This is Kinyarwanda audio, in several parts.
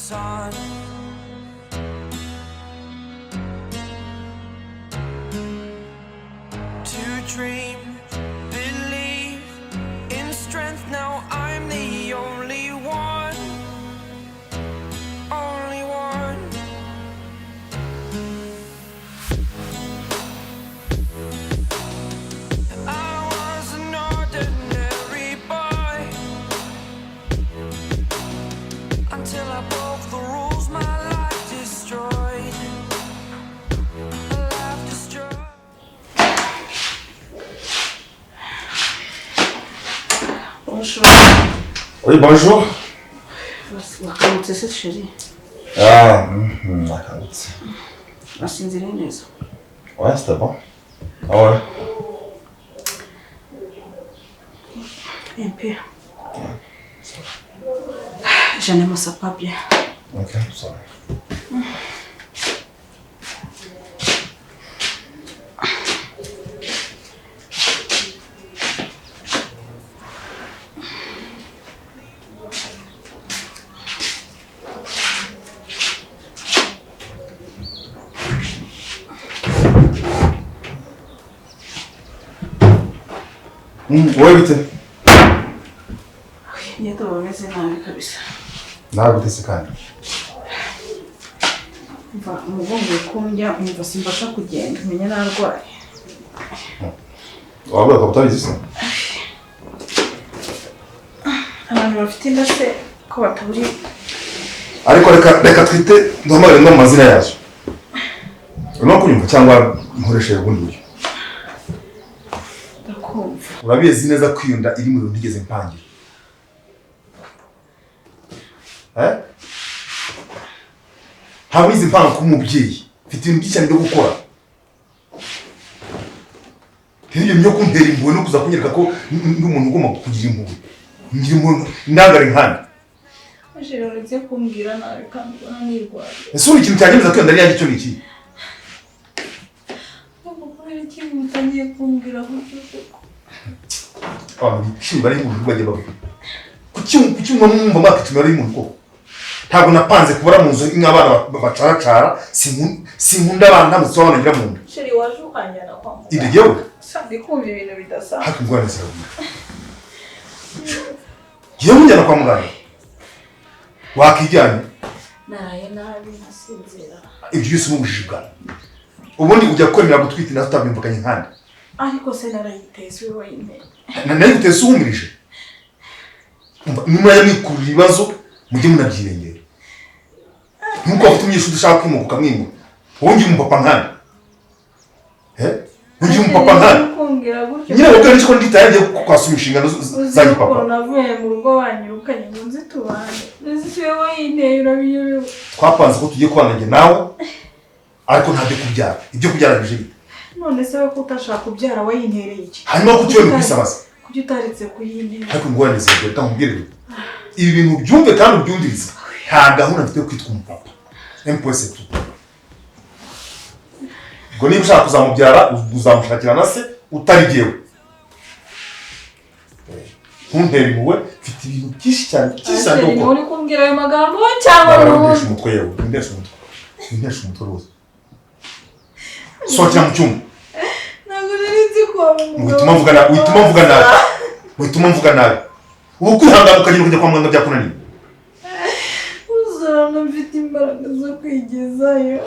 sun. To dream, believe in strength. Now I'm the only one, only one. I was an ordinary boy until I broke the rules. My life destroyed. My life destroyed. Bonjour. Oui, bonjour. Wakangutse se chérie? Ah, nakangutse. Wasinziriye neza? Ouais, c'était bon. Ah ouais. Un peu. Je ne me sens pas bien. Ok, sorry. Wowe bite? Njye ndumva meze nabi kabisa. Nawe gute se kandi? Mva umugongo uri kundya, umva simbasha kugenda, menya narwaye. Wabura ukaba utabizi se? Abantu bafite inda se ko bataburi Ariko reka twite duhamagare no mu mazina yazo. Urimo kunyumva cyangwa nkoresheje ubundi buryo? Ndakumva. Urabizi neza ko iyo nda iri mu bintu ntigeze mpangira. Eh? Ntabwo nigeze mpanga kuba umubyeyi. Mfite ibintu byinshi cyane byo gukora. Rero ibyo byo kuntera impuhwe no kuza kunyereka ko ndi umuntu ugomba kugira impuhwe. Ngira impuhwe ndangare nkande. Chérie, uretse kumbwira nabi kandi ubona nirwaye. Ese ubu ikintu cyanyemeza ko iyo nda ari iyanjye cyo ni iki? Ntabwo kubera iki mutangiye kumbwira gutyo koko? Abantu bicira bari mu bajya bavuga. Kuki mwumva mwakicuma ari umuntu koko? Ntabwo napanze kubura mu nzu nk'abana bacaracara, sinkunda abana, nta muziki w'abana ngira mu nda. Chérie, waje ukanjyana kwa muganga. Ibyo yewe Ndi kumva ibintu bidasanzwe. Hafi ingorane ziragwira. Yewe unjyana kwa muganga wakijyanye? Naraye nabi ntasinzira. Ibyo byose ni ubujiji bwawe. Ubundi ujya kwemera gutwita inda tutabyumvikanye nkande? Ariko se narayiteze we wayinteye? Nayo guteza uhumirije. Umva, nimurajya mwikurura ibibazo mujye munabyirengera. Nkuko wafite umunyeshuri ushaka kwimuka ukamwimura, wowe ngira umupapa nkande? Eh? Ngira umupapa nkande? Kumbwira gutyo. Nyine wowe niko nditaye ngiye kwasuma inshingano Uzi za gipapa. ukuntu navuye mu rugo banyirukanye ngo nzi tubane. Uzi se wowe wayinteye urabiyobewe? Twapanze ko tugiye kubana njye nawe, ariko ntabyo kubyara. Ibyo kubyara bije bite? None se we ko utashaka kubyara wayintereye iki? Hanyuma kuki wemeye kubisabaza? Kuki utaretse kuyintera? Ariko ingorane ziragera, reka nkubwire rero. Ibi bintu byumve kandi ubyumvirize. Nta gahunda mfite yo kwitwa umupapa. MPS tu. Ubwo niba ushaka kuzamubyara uzamushakira na se utari jyewe. Ntuntere impuhwe, mfite ibintu byinshi cyane byinshi cyane byo Ni gukora. uri kumbwira ayo magambo cyangwa Ntabwo n'ubundi? ntesha umutwe yewe, ntesha umutwe. Ntesha umutwe rwose. Sohokera mu cyumba. Ntabwo nari nzi ko waba umugabo. Wituma mvuga nabi, wituma mvuga nabi. Wituma mvuga nabi. Ubu kwihangana ukagenda kujya kwa muganga byakunaniye. Uzarana mfite imbaraga zo kwigezayo.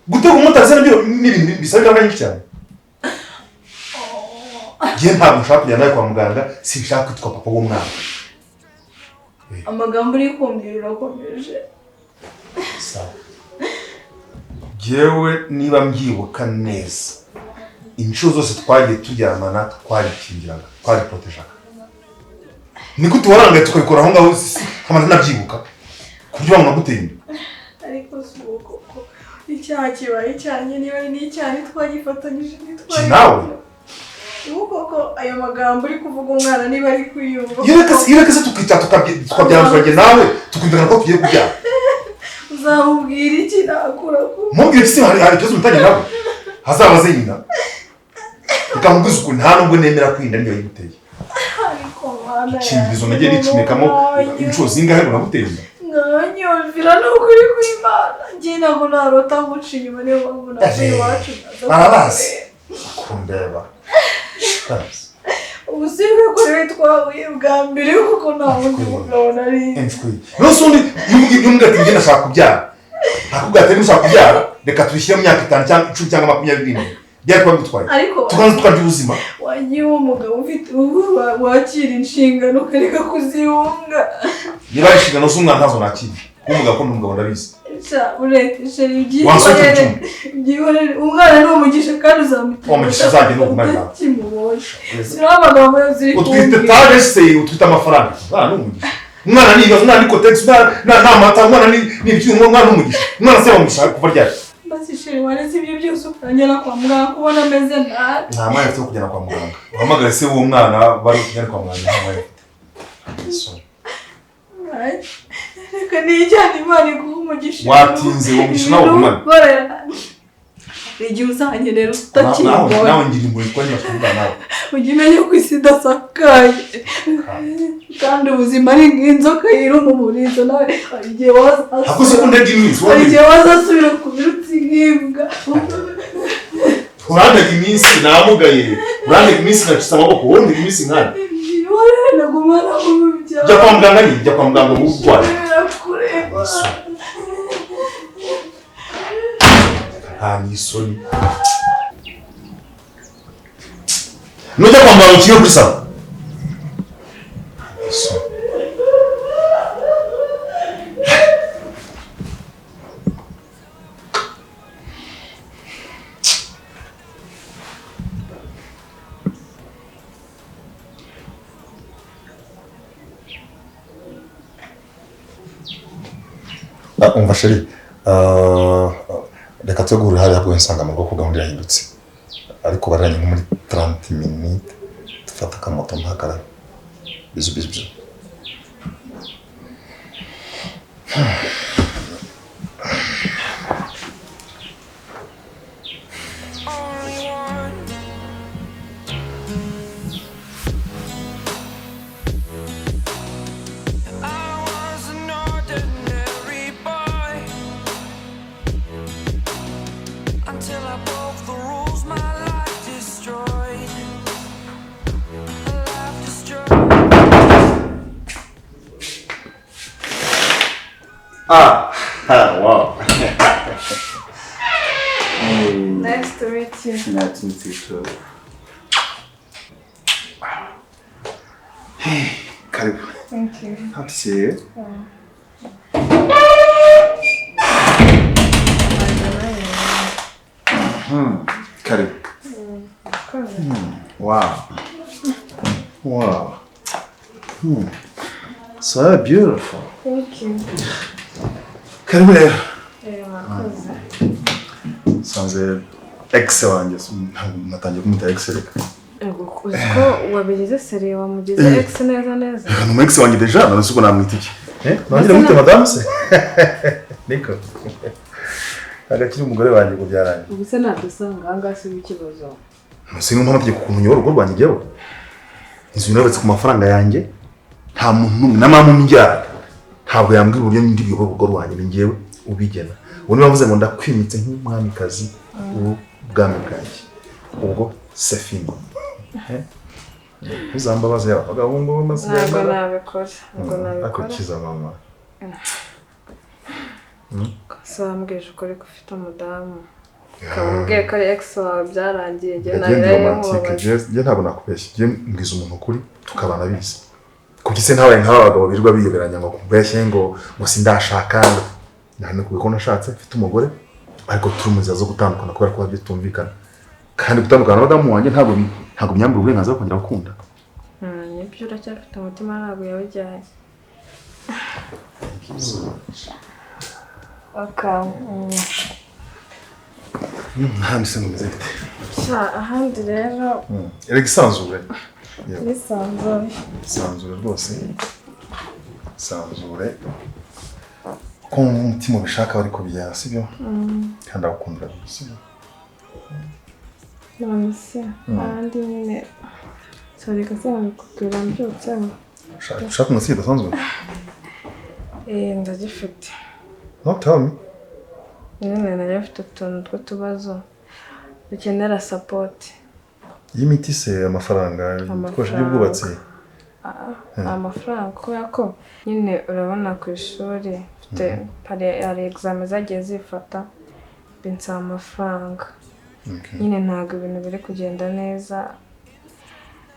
Gutega umumotari se nabyo ni ibintu bisaba imbaraga nyinshi cyane. Njye ntabwo nshaka kujya nawe kwa muganga, sinshaka kwitwa papa w'umwana. Amagambo uri kumbwira urakomeje. Sawa. Jyewe niba mbyibuka neza, inshuro zose twagiye turyamana twarikingiraga, twariprotejaga. Ni gute warangaye tukabikora aho ngaho nkaba ntabyibuka? Ku buryo wabona guteye inda. Ariko si ubu koko icyaha kibaye icyanjye, niba ari n'icyaha ntitwagifatanyije ntitwagifatanyije. Ki nawe? Ubu koko ayo magambo uri kuvuga umwana niba ari kuyumva. Iyo reka se tukicara tukabyanzura njye nawe tukumvikana ko tugiye kubyara. Uzamubwira iki nakura ko? Mubwire se hari ikibazo mutanye nawe? Hazabaze nyina. Reka nkubwize ukuri, nta nubwo nemera ko inda niyo yayiguteye. Ariko mwana Ikingirizo nagiye nicomekamo inshuro zingahe ngo naguteye inda? Mwanyumvira ni ukuri kw'Imana. Njye ntabwo narota nguca inyuma, niyo mpamvu navuye iwacu nkaza Barabazi. kukureba. Kundeba. Ubu si ko rero twahuye bwa mbere kuko nta wundi mugabo nari nzi. Inswi. Nonse undi iyo umbwira ati njye ndashaka kubyara. Akubwira ati niba ushaka kubyara, reka tubishyire mu myaka 5 cyangwa 10 cyangwa 24. Byari kuba bigutwaye. Ariko Tukabanza tukarya ubuzima. wagiye uwo mugabo ufite ubu wakira inshingano ukareka kuzihunga. Niba ari inshingano z'umwana ntazo nakira. Kuba umugabo akunda umugabo ndabizi. Sha urete sheri Wansohoka byihorere. mu Byihorere umwana ni umugisha kandi uzamugira. Uwo mugisha uzagenda ugumane nawe. Utakimubonye. Sinaho amagambo yose uri Utwite kumbwira. taje se utwite amafaranga. Umwana ni umugisha. Umwana ni ibibazo, umwana ni kotegisi, umwana ni amata, umwana ni ibyuma, umwana ni umugisha. Umwana se bamugisha kuva ryari? Basi sheri waretse ibyo byose ukangera kwa muganga kubona ameze nabi. Nta mwanya mfite wo kujyana kwa muganga. Uhamagare se w'uwo mwana bari kujyana kwa muganga, nta mwanya mfite. Reka nijyane Imana iguhe umugisha. Watinze, uwo mugisha nawe ugumane. Igihe uzankenera Nawe utakibonye. nawe ngira impuhwe kuko nyine kuvuga nawe. Ujye umenya ko isi idasakaye. Kandi ubuzima ari nk'inzoka yiruma umurizo nawe hari igihe Ntabwo se ko ndega iminsi, hari igihe wazasubira ku birutsi nk'imbwa. Urandega iminsi namugaye, urandega iminsi nacitse amaboko, wowe undega iminsi nkane. Nagumana mu byaro. Jya kwa muganga nyine, jya kwa muganga ubu urwaye. Birakureba. Nta n'isoni. Nujya kwa muganga ukiri kuri salo. Nta n'isoni. Umva sheri, reka twe guhurira hariya bwo nsanga mu rugo ko gahunda irahindutse, ariko bararanye nko muri 30 minutes dufata akamoto mpagarara. Bizu bizu bizu. Only one. I was an ordinary boy until I broke the rules, my life destroyed. My life destroyed. Wow. Nice to meet you. Nice to meet you too. Hey, karibu. Thank you. Happy to see you. Karibu. Wow. Wow. So beautiful. Thank you. Karibu rero. Mwakoze. Sanze ex wanjye, natangiye kumwita ex reka. Uzi ko wabigize seri wamugize ex neza neza. Ni umu ex wanjye deja, none se ubwo namwita iki? Nanjye namwita madame se? Niko. Agakiri umugore wanjye ngo byarangiye. Ubu se nadusanga aha ngaha si ikibazo. None numva amategeko ukuntu nyobora urugo rwanjye jyewe. Inzu yubatse ku mafaranga yanjye, nta muntu n'umwe na mama umbyara. Ntabwo yambwira uburyo ndi buyobore urugo rwanjye, ni njyewe ubigena. Ubu niba mvuze ngo ndakwimitse nk'umwamikazi w'ubwami bwanjye. Ubwo c'est fini. Ntuzambabaze abagabo ngo bamaze Ntabwo nabikora. Ntabwo nabikora. Akukiza mama. Se wambwije ukuri ko ufite umudamu. Ukaba umbwiye ko ari ex wawe byarangiye njye Njye ndi nabiraye romantique, nkubabaza. njye ntabwo nakubeshya. Njye mbwiza umuntu ukuri tukabana bizi. Kuki se ntabaye nk'aba bagabo birirwa biyoberanya ngo kubeshye ngo sindashaka. Ntabwo ko nashatse mfite umugore ariko turi mu nzira zo gutandukana kubera ko bitumvikana. Kandi gutandukana n'abadamu wanjye ntabwo byambura uburenganzira bwo kongera gukunda. Nibyo uracyafite umutima ntabwo yawujyanye. Okay. Ahandi se ngomeze bite? Sha ahandi rero Erega isanzure. nisanzuye. Isanzure rwose. Isanzure. Ko umutima ubishaka bari kubyara, sibyo? Kandi agukunda, sibyo? None se ahandi nyine sorry kase nabikubwira mbyutse. Ushaka umusiri udasanzwe? Ndagifite. No, tell me. Nyine nari mfite utuntu tw'utubazo dukenera support. Y'imiti se, amafaranga, ibikoresho by'ubwubatsi? Amafaranga, kubera ko nyine urabona ku ishuri mfite hari examen zagiye zifata, binsaba amafaranga. Nyine ntabwo ibintu biri kugenda neza,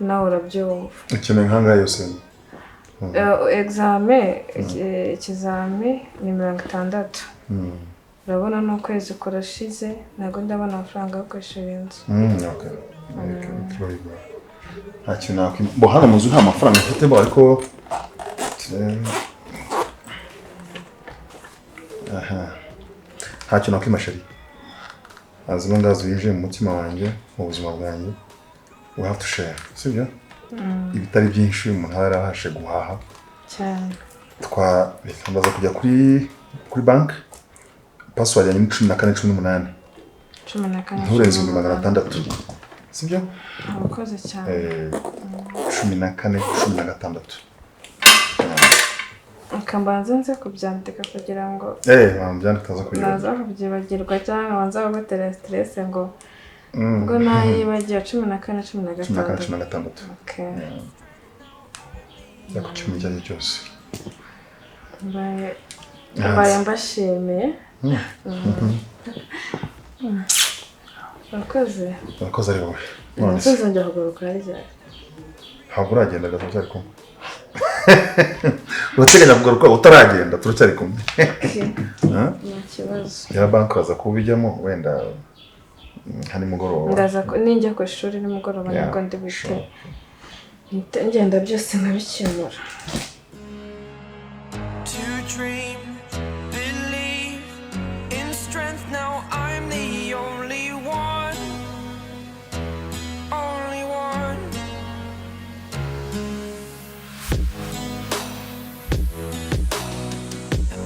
nawe urabyumva. Ukeneye nk'angahe yose? Examen, ikizami ni 60. Urabona n'ukwezi kurashize, ntabwo ndabona amafaranga yo kwishyura inzu. Okay. Nta kintu nakwima. Bo hano mu nzu nta mafaranga mfite bo, ariko aha nta kintu nakwima chérie. As long as winjiye mu mutima wanjye, mu buzima bwanjye, we have to share, sibyo? Ibitari byinshi umuntu aba yarabashe guhaha cyane. Twa reka ndaza kujya kuri banki, password yanjye ni 14 18. 14. Nturenze 600,000, sibyo? Urakoze cyane. 14 16. Reka mbanze nze kubyandika kugira ngo Byandika utaza kubyibagirwa. Naza kubyibagirwa cyangwa nkabanza kugutera stress ngo ubwo nayibagiwe. 14 cumi na 14 gatandatu. 16. Okay. Ariko kimwe icyo ari cyo cyose. Mbaye mbashimiye. Urakoze. Urakoze ari wowe. None se Ntuzongera kugaruka ryari? Ntabwo uragenda, turacyari kumwe. Urateganya kugaruka utaragenda, turacyari kumwe. Okay. Nta kibazo. Ya banki waza kuba ujyamo wenda nka nimugoroba. Ndaza ninjya ku ishuri nimugoroba, Yeah, nibwo ndi buhite sure. mpite ngenda byose nkabikemura. To dream, believe in strength. Now I'm the only one, only one.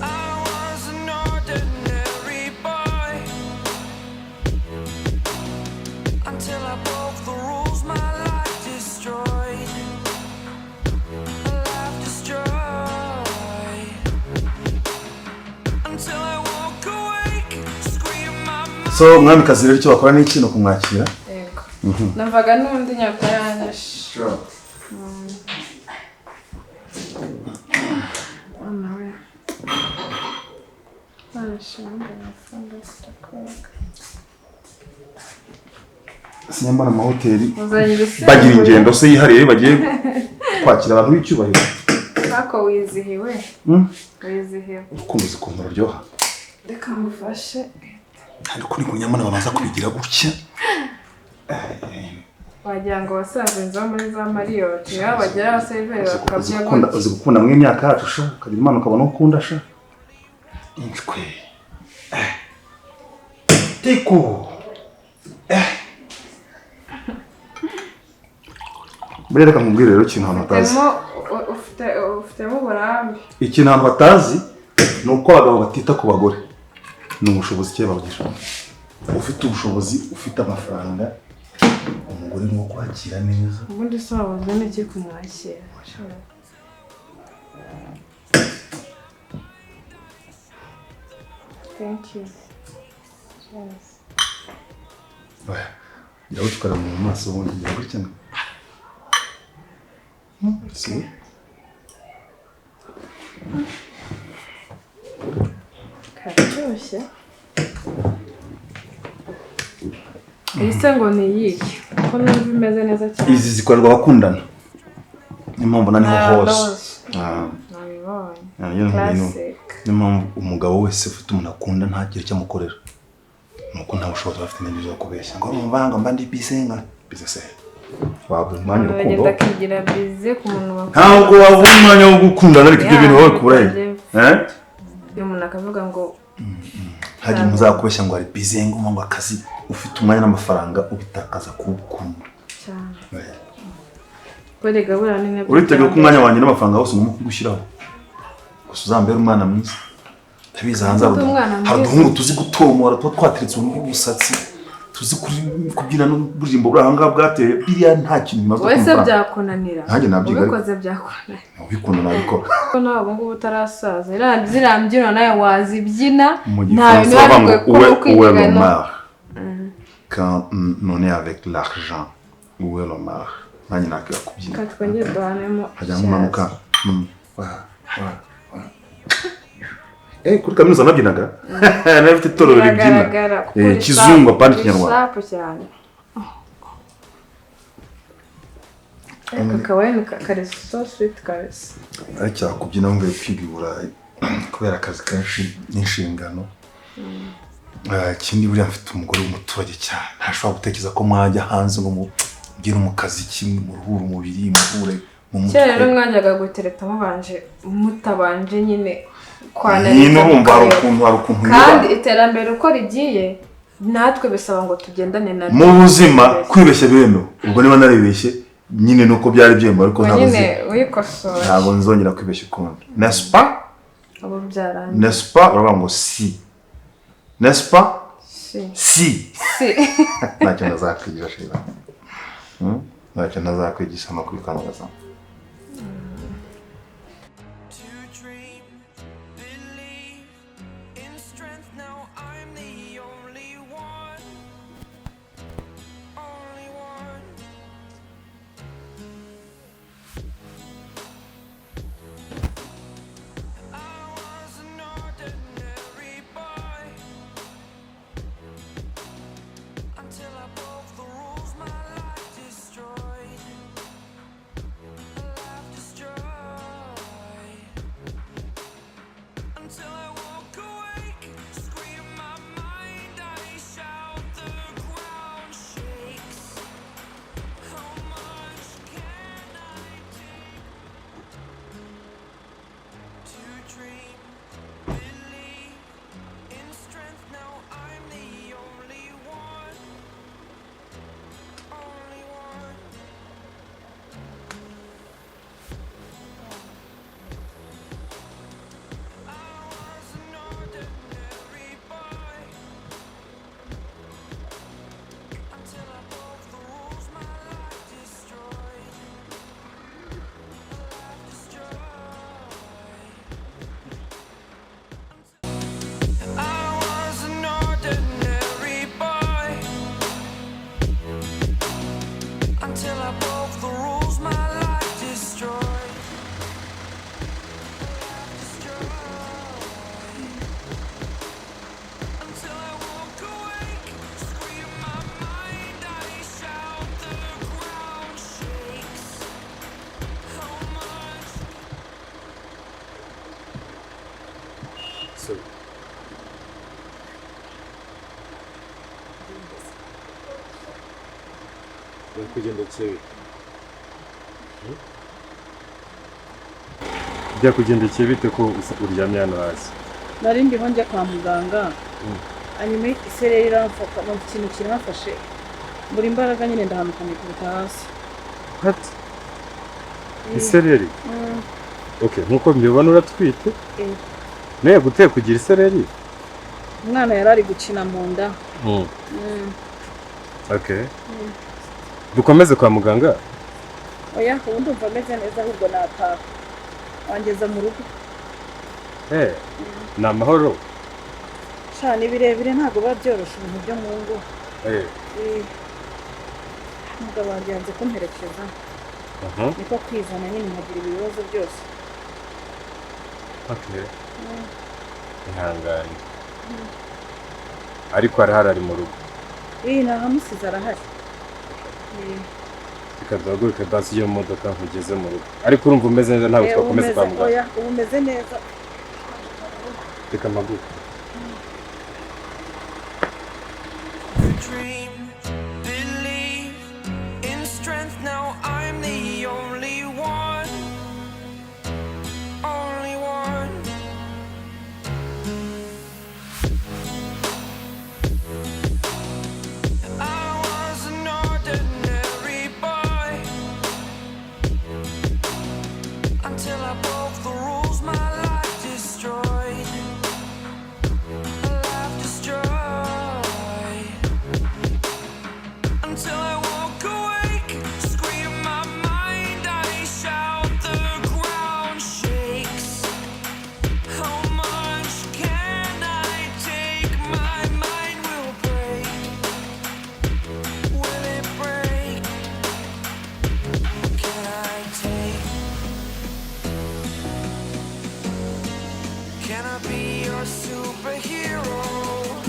I was an ordinary boy until I broke the rules. My life destroyed. Life destroyed. Until I woke awake, scream my mind. So mwamikazi rero, icyo bakora ni iki? Ni ukumwakira. Yego, numvaga n'ubundi nyoko yanyishe. Mama we, barashimwe amafaranga yo kujya kwiga. Sinyambona amahoteli Uzanye ibisembuye. bagira ingendo se yihariye bagiye kwakira abantu b'icyubahiro. Ariko wizihiwe. Wizihiwe. Urukundo, uzi ukuntu ruryoha. Reka ngufashe. Ariko ni kunyamana babanza kubigira gutya. Wagira ngo wasanze inzu muri za Marriott, iyo bagera abaseriveri Uzi bakabya gukunda, gutya. uzi gukunda mu imyaka yacu sha, ukagira Imana ukabona uko ukunda sha. Inshwe. Tiko. Buriya reka nkubwire rero ikintu abantu batazi. Ufitemo uburambe. Ikintu abantu batazi ni uko abagabo batita ku bagore. Ni ubushobozi icyo babugira. Ufite ubushobozi, ufite amafaranga, umugore ni uwo kwakira neza. Ubundi se wabuzwe n'iki kumwakira? Thank you. Yes. Oya, jya witwara mu maso ubundi jya gutya. Si? Kararyoshye. Iyi se ngo ni iyihe? Ko numva imeze neza cyane. Izi zikorerwa abakundana. Niyo mpamvu na niho Ah, hose. rose. Ah, Nabibonye. ah, niyo Classic. Niyo mpamvu umugabo wese ufite umuntu akunda ntagire icyo amukorera. Ni uko nta bushobozi aba afite n'ibyo zo kubeshya. Ngo urumva ngo mba ndi busy, nka busy se. Wabura umwanya urukundo. Aragenda akigira busy ku muntu bakunda. Ntabwo wabura umwanya wo gukundana, ariko ibyo bintu wowe kubura he? Eh? Uyu muntu akavuga ngo Ntagire umuntu uzakubeshya ngo ari busy, ngo ngo akazi. Ufite umwanya n'amafaranga ubitakaza kuwukunda. Cyane. Kwerega buriya ni nabyo. Uriteguye ko umwanya wanjye n'amafaranga yose ngomba kugushyiraho, gusa uzambere umwana mwiza. Ndabizi hanze hari Umwana mwiza. hari uduhungu tuzi gutomora, tuba twateretse ubuntu bw'ubusatsi. Tuzi kubyina n'uburirimbo buri aha ngaha bwateye biriya, nta kintu bimaze. Wowe se Kumva. byakunanira? Nanjye nabyiga ariko. Ubikoze byakunanira? Ubikunda nabikora. Kuko nawe ubu ngubu utarasaza, ziriya mbyino nawe wazibyina. Mu Nta gifaransa bintu bavuga ngo biba bigoye kuko où est ukwiga le no mal quand on est avec l'argent? Où est le mal? Nanjye nakwiga kubyina. Reka twongere duhanemo. Hajya nkumanuka. Wa, wa. Kuri kaminuza nabyinaga, nari mfite itorero ribyina. Biragaragara kuko uri Kizungu, sharp, apana uri Ikinyarwanda. sharp cyane. Aka kawayini kari so sweet kabisa. Ariko kubyina mvuye kwiga i Burayi kubera akazi kenshi n'inshingano. Ikindi buriya mfite umugore w'umuturage cyane, ntashobora gutekereza ko mwajya hanze ngo mugire mu kazi kimwe, muruhure umubiri, muruhure mu Kera rero mutwe. mwajyaga gutereta mubanje mutabanje nyine Nyine kwanariza, urumva hari mukareba. ukuntu, hari ukuntu Kandi biba. iterambere uko rigiye, natwe bisaba ngo tugendane naryo. Mu buzima kwibeshya biremewe. Ubwo niba naribeshye nyine nuko byari byemewe, ariko Ubwo ntabwo nyine wikosoye. Ntabwo nzongera kwibeshya ukundi, n'est-ce pas? Ubu byarangiye. N'est-ce pas? Uravuga ngo si, n'est-ce pas? Si. Si. Si. Ntacyo ntazakwigisha, Sheila. Ntacyo ntazakwigisha no kwikangaza. To dream, believe in strength. Now I'm the only one, only one. I was an ordinary boy until I broke the rules. My life destroyed. Life destroyed. Until I woke awake, scream my mind, I shout, the ground shakes. How much can I take? To dream, believe in strength. Now I'm the only one, only one. I was an ordinary boy until I broke the rules. My life destroyed. Life destroyed. I was an ordinary boy until I broke the rules. My life destroyed. Life destroyed. Until I woke awake, scream my mind, I shout, the ground shakes. How much? So byakugendekeye bite? Byakugendekeye bite ko uryamye hano hasi? Nari ndiho njya kwa muganga, hanyuma isereri iramfata, numva ikintu kiramfashe, mbura imbaraga nyine, ndahanuka nikubita hasi. What? Isereri? Mm. Okay, nkuko mbibona uratwite. Eh. Nawe yaguteye kugira isereri? Umwana yari ari gukina mu nda. Okay, dukomeze kwa muganga? Oya, ubu ndumva ameze neza, ahubwo nataha wangeza mu rugo. Eh, ni amahoro? Sha, ni birebire, ntabwo biba byoroshye ibintu byo mu ngo. Eh, umugabo wanjye yanze kumperekeza, niko kwizana nyine nkagira ibibazo byose. Okay, ihangane, ariko arahari, ari mu rugo? Iyi nahamusize, arahari. Eh. Reka duhaguruke basi ujye mu modoka nkugeze mu rugo, ariko urumva umeze neza, ntabwo Eh, ubu twakomeza kwa muganga? Oya, ubu umeze neza. Reka mpaguruke. Dream, believe in strength. Now I'm the only one, only one. I was an ordinary boy until I broke the rules. My life destroyed. Life destroyed.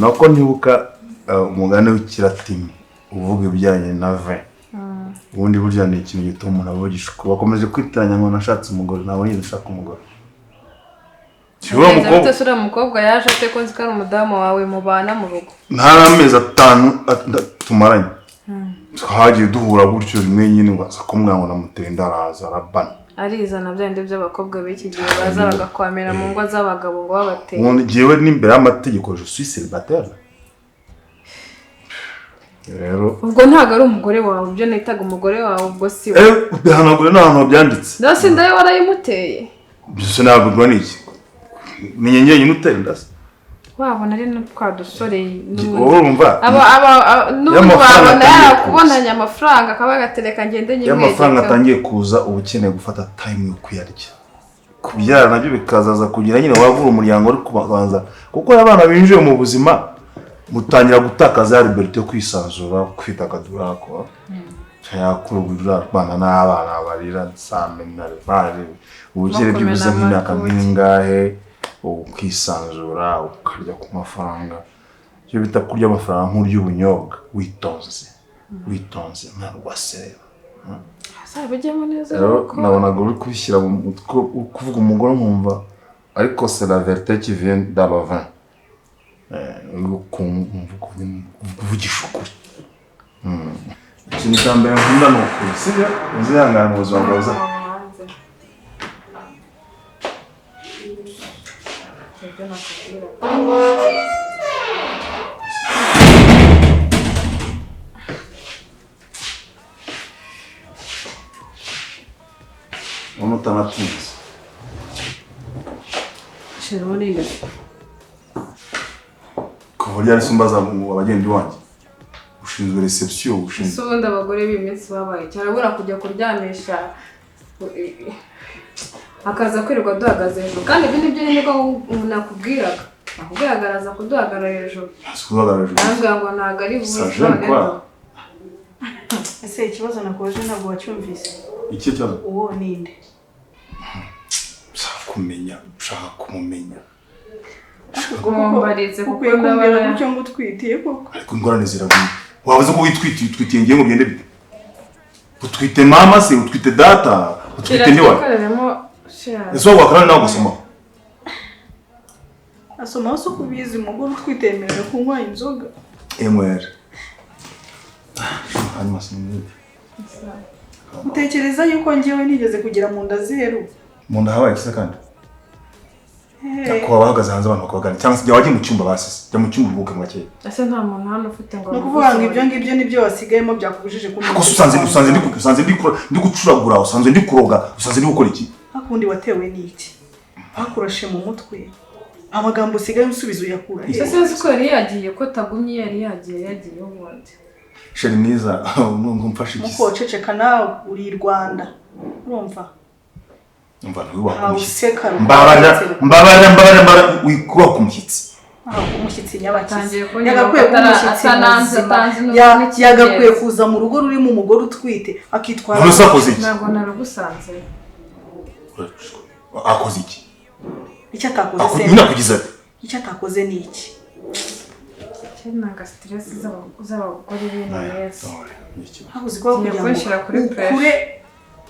Nako ntibuka umugani w'ikilatini uvuga ibijyanye na vin. Ubundi burya ni ikintu gituma umuntu avugisha ukuri. Bakomeje kwitiranya ngo nashatse umugore, ntabwo nigeze nshaka umugore. Mukobwa uriya mukobwa yaje ate ko nzi ko ari umudamu wawe mubana mu rugo? Nta amezi 5 tumaranye. Twagiye duhura gutyo rimwe nyine ngo aza kumbwira ngo namuteye inda, araza arabana. Arizana bya bindi by'abakobwa b'iki gihe baza bagakwamira mu ngo z'abagabo ngo babateye. Ubundi jyewe n'imbere y'amategeko je suis célibataire. Rero ubwo ntabwo ari umugore wawe, ibyo nitaga umugore wawe ubwo si we. Bihanagure n'ahantu byanditse. Ndose inda ye warayimuteye. Byose nabwo ni iki? Ni njye njyenyine utera inda se? Wabona ari twa dusore urumva n'ubundi wabona yarakubonanye amafaranga akaba agatereka ngende nyimwegeka. Iyo amafaranga atangiye kuza uba ukeneye gufata time yo kuyarya. Kubyara nabyo bikazaza kugira nyine wavura umuryango uri kubanza, kuko abana binjiye mu buzima mutangira gutakaza ya liberté yo kwisanzura, kwidagadura ko yakurugura abana n'abana barira samenarevare ubukire byibuze nk'imyaka nk'ingahe ukisanzura ukarya ku mafaranga. Icyo bita kurya amafaranga nk'urya ubunyobwa witonze witonze nta rwaserera. Azabijyemo neza. Nabonaga uri kubishyira mu mutwe kuvuga umugore nkumva ariko c'est la vérité qui vient dans le vin. Kuvugisha ukuri. Ikintu cya mbere nkunda ni ukuri, sibyo? Uzihangana mu buzima bwawe. Ubona utanatinze. Kuva ryari se umbaza abagenzi wanjye? Ushinzwe reception, ushinzwe. Ese ubundi abagore b'iminsi babaye cyarabura kujya kuryamisha akaza kwirirwa duhagaze hejuru, kandi ibi nibyo nibwo nakubwiraga. Nakubwiraga araza kuduhagarara hejuru. Arambwira ngo ntabwo ari buze. Ese ikibazo nakoje ntabwo wacyumvise? Iki kibazo? Uwo ninde? Ushaka kumenya, ushaka kumumenya. Kumbarize kuko ndabona gutyo ngo utwitiye koko. Ariko ingorane ziragwira. Wabuze ko witwitiye, utwitiye ngiye ngo bigende bite? Utwite mama se, utwite data, utwite nde wawe? Ese wowe wakarana nawe gusoma? Asoma se kubizi umugore utwite yemerewe kunywa inzoga? MR. Hanyuma sinzi. Utekereza yuko njyewe nigeze kugira mu nda zeru? Mu nda habaye se kandi? Ko bahagaze hanze abantu bakabagana cyangwa se jya wajye mu cyumba basise, jya mu cyumba uruhuke mu gakeye. Ese nta muntu hano ufite ngo ni ukuvuga ngo ibyo ngibyo nibyo wasigayemo byakubujije kumenya. Ko usanze ndi gucuragura, usanze ndi kuroga, usanze ndi gukora iki? Hakundi watewe n'iki? Bakurashe mu mutwe. Amagambo usigaye usubiza uyakura. Ese sinzi ko yari yagiye ko tagumye yari yagiye ubundi. Sheri mwiza, mfashe iki? Muko ceceka nawe uri i Rwanda. Urumva? Umva ntiwakwa umushyitsi. Mbabara wikuba ku mushyitsi. Umushyitsi nyabakizi. Yagakwiye kuba umushyitsi muzima. Yagakwiye kuza mu rugo rurimo umugore utwite akitwara. None se akoze iki? Ntabwo narugusanze. Akoze iki? Icyo atakoze se. Nyina kugize ati. Icyo atakoze ni iki? Nanga stress z'abagore b'ino minsi. Habuze ko kugira ngo ukure.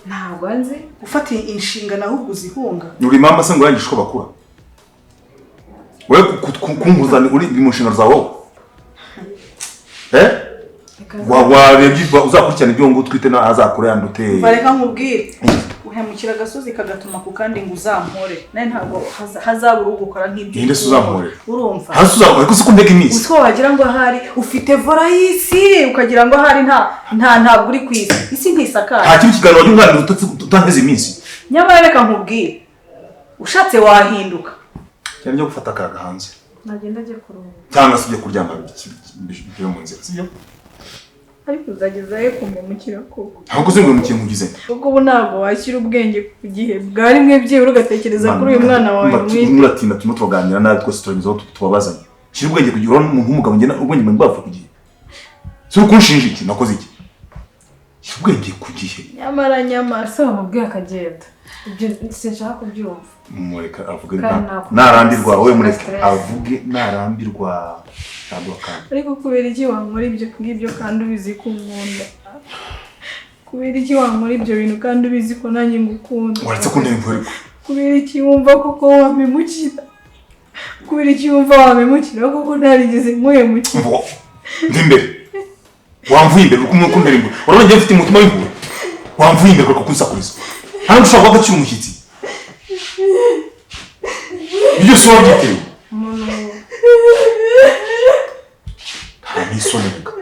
Ntabwo nzi ufata inshingano ahubwo uzihunga. Uri mama se ngo yangishe uko bakura? Wewe kunkuzana uri mu nshingano zawe wowe? Warebye uzakurikirana ibyo ngo utwite na azakura yandute. Bareka nkubwire. Uhemukira agasozi kagatuma ku kandi ngo uzampore. Naye ntabwo hazabura ugukora nk'ibyo. Ninde se uzampore? Urumva? Hasi uzampore ko sikumbega iminsi. Utwo wagira ngo ahari ufite vora y'isi ukagira ngo ahari nta ntabwo uri ku isi. Isi ntisakaye. Nta kintu kiganiro wajya unganira utanteze iminsi. Nyamara reka nkubwire. Ushatse wahinduka. Cyane byo gufata akaga hanze. Nagenda ajye kuruhuka. Cyangwa se ujye kuryama byo mu nzira, sibyo? Ariko uzagezayo kumpemukira koko. Ntabwo uzi ngo mukiye nkugize. Ubwo ubu ntabwo washyira ubwenge ku gihe bwari mwe byibura ugatekereza kuri uyu mwana wawe mwite. Muratinda turimo turaganira nabi twese turagezaho tubabazanye. Shyira ubwenge ku gihe urabona umuntu w'umugabo ngena ubwenge bwawe bwapfa ku gihe. Si uri kunshinja iki? Nakoze iki? Shyira ubwenge ku gihe. Nyamara nyamara Ese wamubwiye akagenda? Ibyo sinshaka kubyumva. Mureka avuge Kandi ntabwo- narambirwa, wowe mureke Stress. avuge narambirwa, ntabwo kandi. Ariko kubera iki wankora ibyo ngibyo kandi ubizi ko unkunda? Kubera iki wankora ibyo bintu kandi ubizi ko nanjye ngukunda? Waretse kuntera impuhwe ariko. Kubera iki wumva koko wampemukira? Kubera iki wumva wampemukira koko ntarigeze nkuhemukira? Mvugo mva imbere, wamvuye imbere uri kuntera impuhwe. Urabona njyewe mfite umutima w'impuhwe, wamvuye imbere uri kunsakuriza. Ntabwo ushobora kuba agaciro umushyitsi. Ibyo byose wabyitewe. Nta n'isoni reka.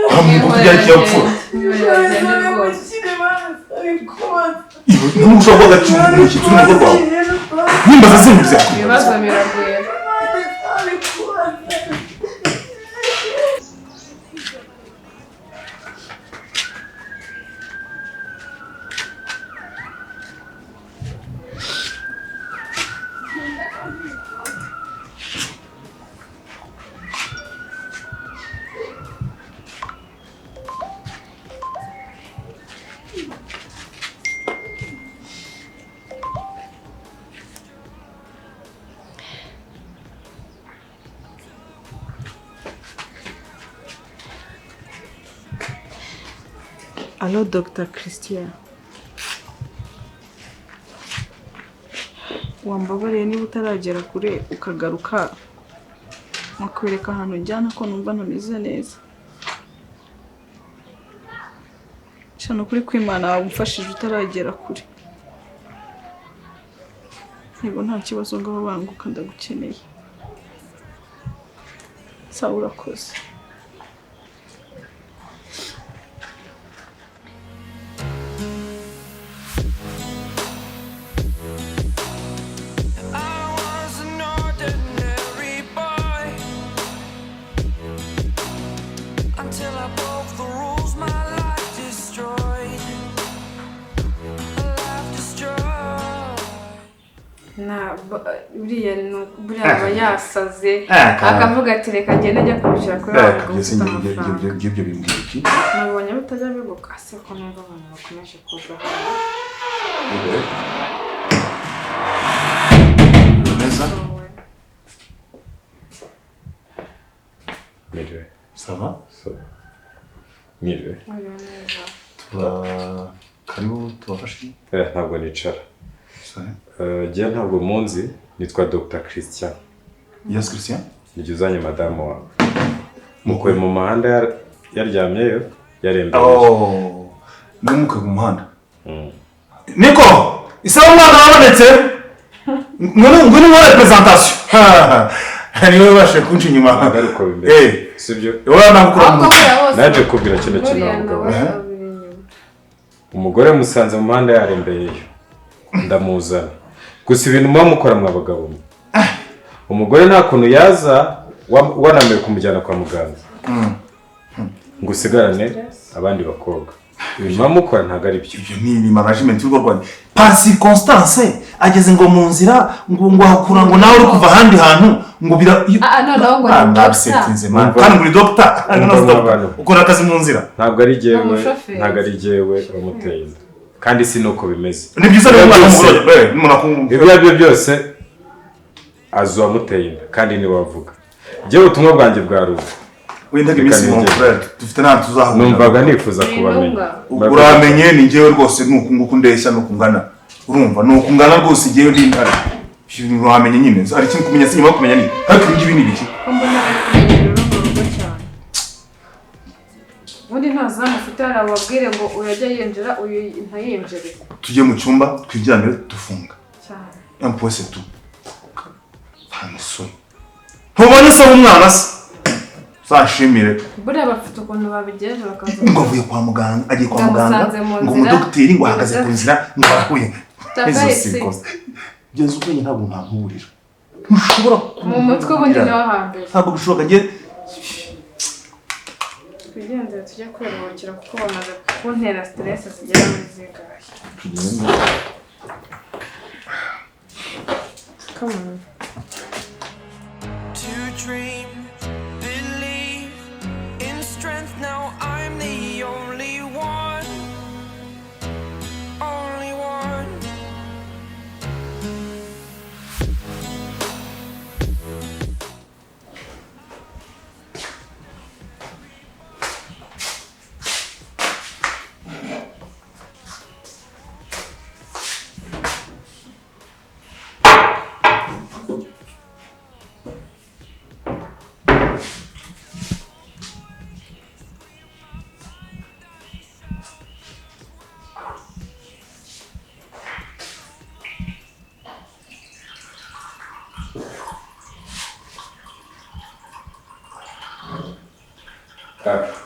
Nta muntu utagira ikinyabupfura. Ntabwo ushobora kuba agaciro umushyitsi uri mu rugo rwawe. Nimbaza zimbuze. Ibibazo biragwira. Allo Dr Christian, wambabariye niba utaragera kure ukagaruka nkakwereka ahantu njyana ko numva ntameze neza. Cyane ukuri kw'Imana wamfashije utaragera kure. Yego nta kibazo, ngaho banguka ndagukeneye. Sawa urakoze. I was an ordinary boy until I broke the rules. My life destroyed. A life destroyed. Na buriya buriya aba yasaze Eh, akavuga ati reka ngende njya kubishyira kuri wa mugabo Byose ufite amafaranga. ngibyo bimbwira iki? Nabonye bitajya biguka se ko numva abantu bakomeje kuza hano. Neza? Mwiriwe. Ça va? Mwiriwe. Mwiriwe neza. Tuba karibu tubafashe. Ntabwo nicara. Sawa. Njye ntabwo munzi, nitwa Dr Christian. Yes Christian. Nijye uzanye madamu wawe. Mukuye mu muhanda yaryamyeyo yarembeye. Oh, numuke ku muhanda. Niko, isaba umwana wabonetse. Ngwino ngwino nkore presentation. Niwe ubashe kunca inyuma. Ntabwo bimeze. Sibyo? Wowe nagukora Ahubwo mu buriya bose Naje kubwira kino kintu buriya wa mugabo. nawe abiri inyuma. Umugore musanze mu muhanda yarembeyeyo. Ndamuzana. Gusa ibintu muba mukora mwa bagabo mwe. Umugore nta kuntu yaza wananiwe kumujyana kwa muganga. Ngo usigarane abandi bakobwa. Ibintu muba mukora ntabwo ari byo. Ibyo ni management y'urugo rwanjye. Par circonstance ageze ngo mu nzira ngo ngo hakura ngo nawe uri kuva ahandi hantu ngo bira. Ah, noneho ngo ni doctor. Nabsetinze man. Kandi ngo ni doctor. Umva mw'abantu. Ukora akazi mu nzira. Ntabwo ari jyewe, Umushoferi. ntabwo ari jyewe wamuteye inda. Kandi si nuko bimeze. Ni byiza rero umwana w'umugore, umuntu akumva. Ibyo ari byo byose azi uwamuteye inda kandi niwe wavuga. Jyewe ubutumwa bwanjye bwari ubu. Wenda iminsi Reka mon nigere. frère, dufite n'ahantu tuzahurira. Numvaga nifuza kubamenya. Uramenye ni njyewe rwose nuku nguku ndeshya nuku ngana. Urumva nuku ngana rwose njyewe ndi intare. Uramenye nyine, ari ikintu kumenya si nyuma yo kumenya ni. Ariko ibi ngibi ni ibiki? Ko mbona ari kumenyera urugo rugo cyane. Ubundi nta zamu ufite hari ababwire ngo uyu ajya yinjira uyu ntayinjire. Tujye mu cyumba twiryamire dufunga. Cyane. Un point c'est tout. Nta musore. Ntubonye se w'umwana se? Uzanshimire. Buriya bafite ukuntu babigenje bakaza. Ngo avuye kwa muganga, agiye kwa muganga, Yamusanze mu ngo nzira. umudogiteri ngo ahagaze ku nzira, ngo arahuye. Takaye Izo si. sirikose. Genza ubwenge ntabwo ntankuburira. Ntushobora Mu mutwe ubundi niho hambere. Ntabwo bishoboka njye. Twigendere tujye kwiruhukira kuko bamaze kuntera stress zigera muri zingahe. Tugende. Come on. To dream, believe in strength. Now I'm the only one.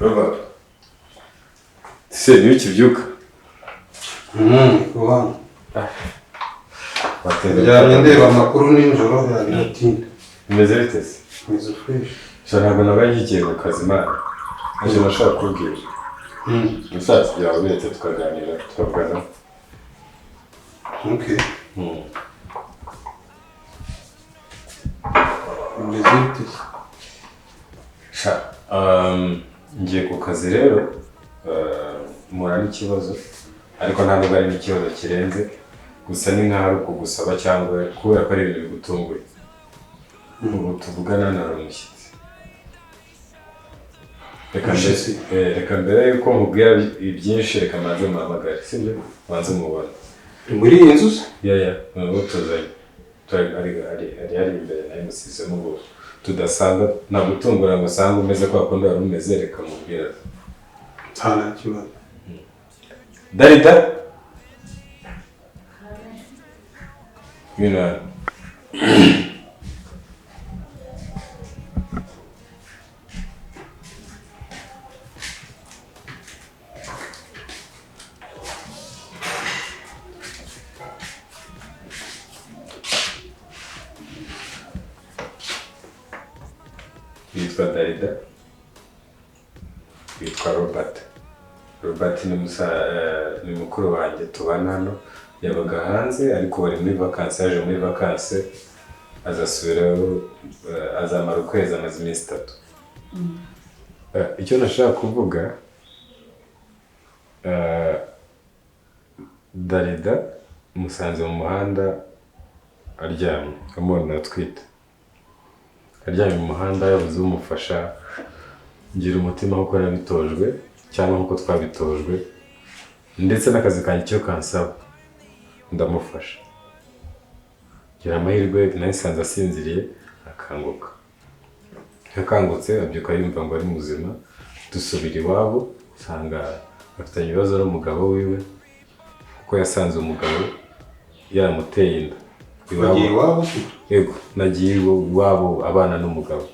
Robert. Se niyo ukibyuka. Kubana. Ndyamye ndeba amakuru nijoro biratinda. Bimeze bite se? Meze fresh. Sha ntabwo nabaye nkigiye mu kazi mana. Ntacyo nashaka kukubwira. Ushatse byaba biretse tukaganira tukavugana. Okay. Bimeze bite se? Sha, ngiye ku kazi rero, mpura n'ikibazo, ariko nta nubwo ari n'ikibazo kirenze, gusa ni nkaho ari ukugusaba cyangwa kubera ko ari ibintu bigutunguye. Ubu tuvugana nari umushyitsi. Reka mbere yuko nkubwira byinshi, reka mbanze muhamagare, sibyo? Mbanze mubone. Muri iyi nzu se? Ya, ubu tuzanye. Ari imbere nayo musizemo ubu. Tudasanga nagutungura ngo usange umeze kwa kundi wari umeze, reka mubwira. Nta kibazo. Darida? Ngwino. Yitwa Darida, yitwa Robert. Robert ni mukuru wanjye tubana hano, yabaga hanze ariko bari muri vacances, yaje muri vacances azasubirayo, azamara ukwezi, amaze iminsi 3. Icyo nashaka kuvuga, Darida musanze mu muhanda aryamye, amubona atwite. Aryamye mu muhanda yabuze umufasha, ngira umutima nkuko nabitojwe cyangwa nkuko twabitojwe, ndetse n'akazi kanjye icyo kansaba ndamufasha. Ngira amahirwe nasanze asinziriye akanguka. Akangutse abyuka yumva ngo ari muzima, dusubira iwabo usanga afitanye ibibazo n'umugabo wiwe, kuko yasanze umugabo yaramuteye inda. Iwabo? Yego, nagiye iwabo abana n'umugabo.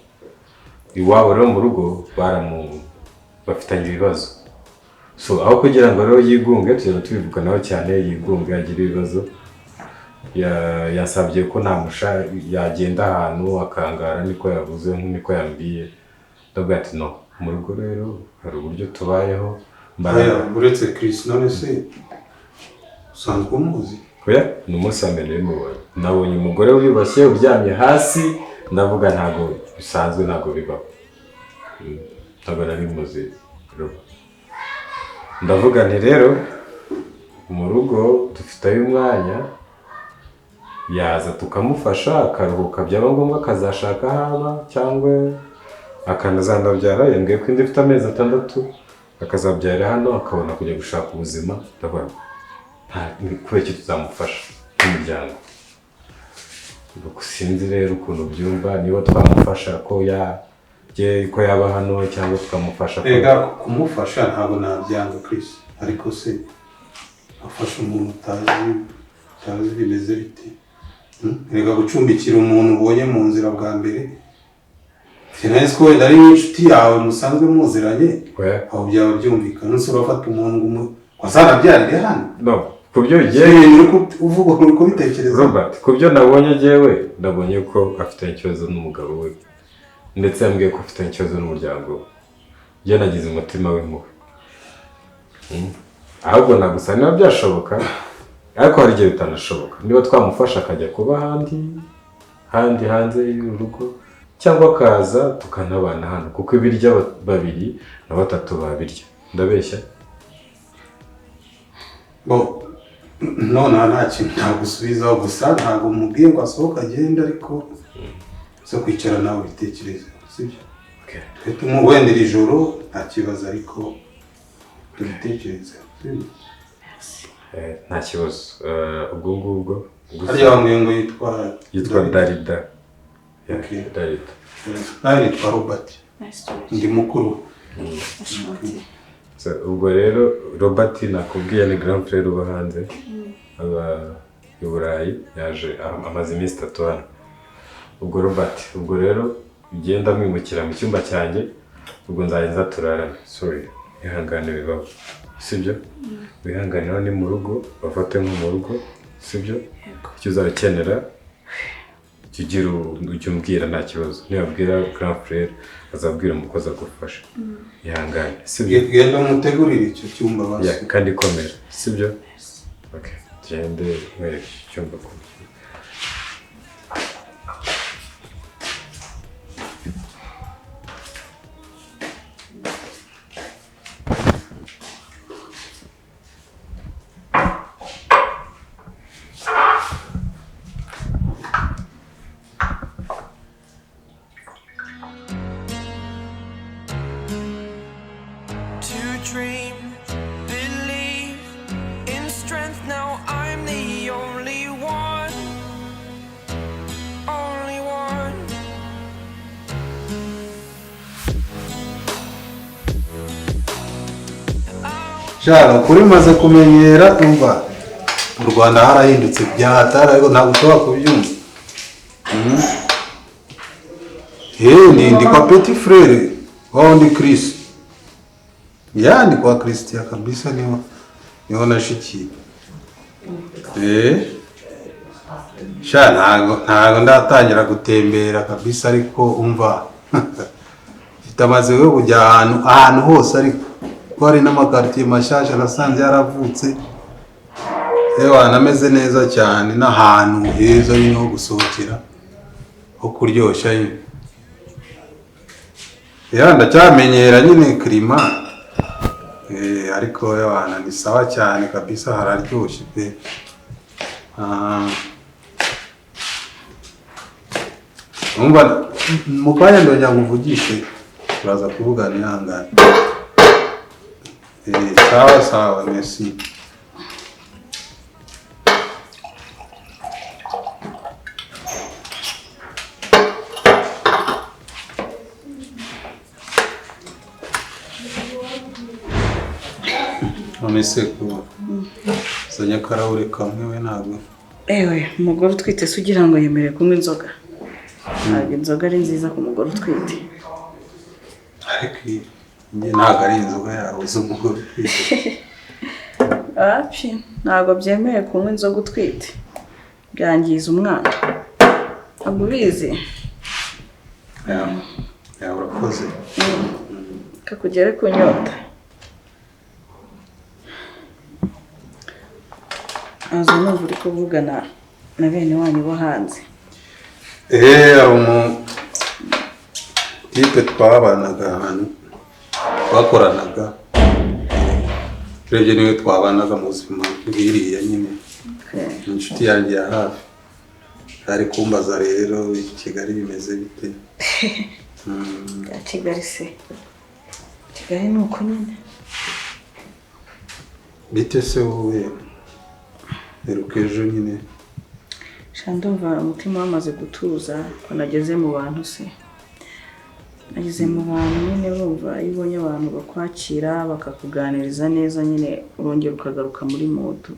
Iwabo rero mu rugo bafitanye ibibazo. So aho kugira ngo rero yigunge, tugenda tubivuganaho cyane, yigunge agira ibibazo. Yasabye ko namusha yagenda ahantu akangara, niko yavuze niko yambwiye. Ndavuga ati no, mu rugo rero hari uburyo tubayeho. Uretse Chris, none se usanzwe umuzi? Oya, ni umunsi wa mbere mubonye. Nabonye umugore wiyubashye uryamye hasi, ndavuga ntago bisanzwe, ntago bibaho. Ntago nari muzi Robert. Ndavuga nti rero mu rugo dufiteyo umwanya, yaza tukamufasha akaruhuka, byaba ngombwa akazashaka haba cyangwa akanazanabyara. Yambwiye ko indi ifite amezi 6 akazabyara hano akabona kujya gushaka ubuzima. Ndavuga kubera iki tuzamufasha nk'umuryango. Sinzi rero ukuntu byumva, niba twamufasha ko yaba hano cyangwa tukamufasha. Ega kumufasha ntabwo nabyanga Chris, ariko se afasha umuntu utazi bimeze bite? Erega gucumbikira umuntu ubonye mu nzira bwa mbere, sinzi ko wenda ari inshuti yawe musanzwe muziranye, aho byaba byumvikana. Nse urafata umuntu ngo wazanabyarire hano? No, kubyo uvuga uri kubitekereza Robert, kubyo nabonye jewe, ndabonye ko afite ikibazo n'umugabo we, ndetse yambwiye ko afite ikibazo n'umuryango we. Njye nagize umutima w'impuhwe. Ahubwo nagusa niba byashoboka, ariko hari igihe bitanashoboka. Niba twamufasha akajya kuba ahandi hanze y'urugo, cyangwa akaza tukanabana hano, kuko ibirya 2 na 3 babirya. Ndabeshya? Bo none nta kintu nagusubizaho, gusa ntabwo mubwiye ngo asohoke agende, ariko zo kwicara nawe bitekereze, sibyo? Okay. Tumuwendera ijoro nta kibazo, ariko tubitekereze, sibyo? Nta kibazo. Ubwo ngubwo harya bamwe ngo yitwa Darida. Darida. Nawe nitwa Robert. Ndi mukuru. So, ubwo rero Robert nakubwiye ni grand frère uba hanze, aba i Burayi, yaje amaze iminsi 3 hano. Ubwo Robert, ubwo rero ugenda mwimukira mu cyumba cyanjye, Ubwo nzajya nza turarane. Sorry, ihangane bibaho. Sibyo? Wihangane ni mu rugo, bafate nko mu rugo, sibyo? Icyo uzakenera ujye umbwira nta kibazo. Nibabwira grand frère azabwira umukozi agufasha. Ihangane, sibyo? Genda umutegurire icyo cyumba basi. Kandi komera, sibyo? Okay, tugende mwereke icyumba ku. Dream, believe in strength. Now I'm the only one, only one. Shara kuri maze kumenyera umva mu Rwanda harahindutse byahatara ariko ntabwo ushobora kubyumva. Ni kwa petit frère wa ndi Chris. Ya ni kwa Christian kabisa niho nashikiye. Sha ntago ndatangira gutembera kabisa ariko umva mfite amaze yo kujya ahantu hose ariko ko hari n'amakartier mashasha nasanze yaravutse. Ewa nameze neza cyane n'ahantu heza nyine ho gusohokera ho kuryoshya nyine. Ya ndacyamenyera nyine klima. Ariko yawana ni sawa cyane kabisa hararyoshye pe. Umva mukanya ndongera nguvugishe turaza kuvugana ihangane. Sawa sawa merci. Nonese ko zanya karahure kamwe we ntabwo. Ewe umugore utwite se ugira ngo yemere kunywa inzoga? Ntabwo inzoga ari nziza ku mugore utwite. Ariko njye ntabwo ari inzoga yawe z'umugore utwite. Api ntabwo byemewe kunywa inzoga utwite, byangiza umwana. Ntabwo ubizi? Ya urakoze. Kakugere ku nyota. Azo numva uri kuvugana na bene wanyu bo hanze. Umu tipe twabanaga ahantu twakoranaga, urebye niwe twabanaga mu buzima bwiriya nyine, inshuti yanjye ya hafi. Ari kumbaza rero i Kigali bimeze bite? Ya Kigali se, Kigali ni uko nyine. Bite se wowe? Ejo nyine ndumva umutima wamaze gutuza ko nageze mu bantu se. Nageze mu bantu nyine bumva iyo ubonye abantu bakwakira bakakuganiriza neza nyine urongera ukagaruka muri moto.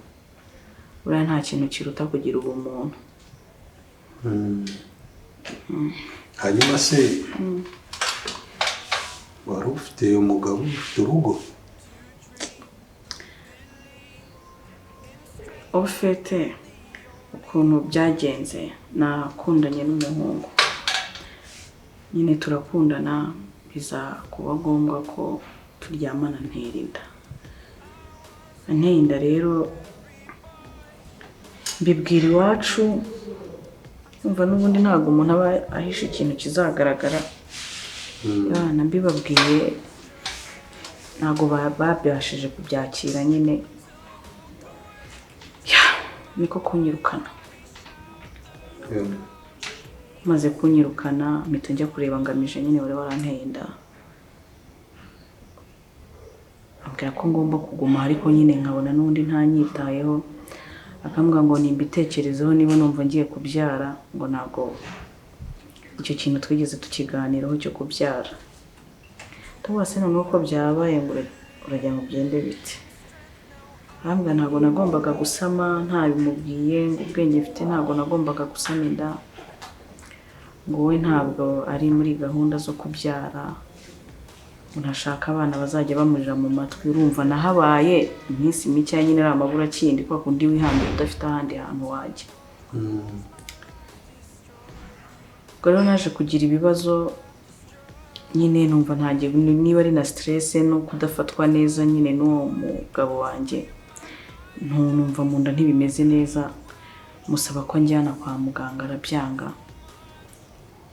Buriya nta kintu kiruta kugira ubumuntu. Hanyuma se wari ufite umugabo ufite urugo? Ofete ukuntu byagenze nakundanye n'umuhungu nyine turakundana biza kuba ngombwa ko turyamana ntera inda. Anteye inda rero mbibwira iwacu, umva n'ubundi ntabwo umuntu aba ahisha ikintu kizagaragara. Abana mbibabwiye ntabwo babyashije kubyakira nyine, niko kunyirukana. Maze kunyirukana mpita njya kureba Ngamije nyine wari waranteye inda, ambwira ko ngomba kuguma ariko nyine nkabona n'undi ntanyitayeho, akambwira ngo nimbitekerezeho niba numva ngiye kubyara, ngo ntabwo icyo kintu twigeze tukiganiraho cyo kubyara. Ndavuga se noneho ko byabaye ngo urajya ngo byende bite? Arambwira ntabwo nagombaga gusama ntabimubwiye, ngo ubwenge mfite ntabwo nagombaga gusama inda, ngo we ntabwo ari muri gahunda zo kubyara. Ntashaka abana bazajya bamurira mu matwi. Urumva nahabaye iminsi mike nyine, ari amabura kindi kwa kundi wihambira udafite ahandi hantu wajya. Ubwo rero naje kugira ibibazo nyine, numva ntangiye, niba ari na stress no kudafatwa neza nyine n'uwo mugabo wanjye, numva mu nda ntibimeze neza. Musaba ko njyana kwa muganga, arabyanga.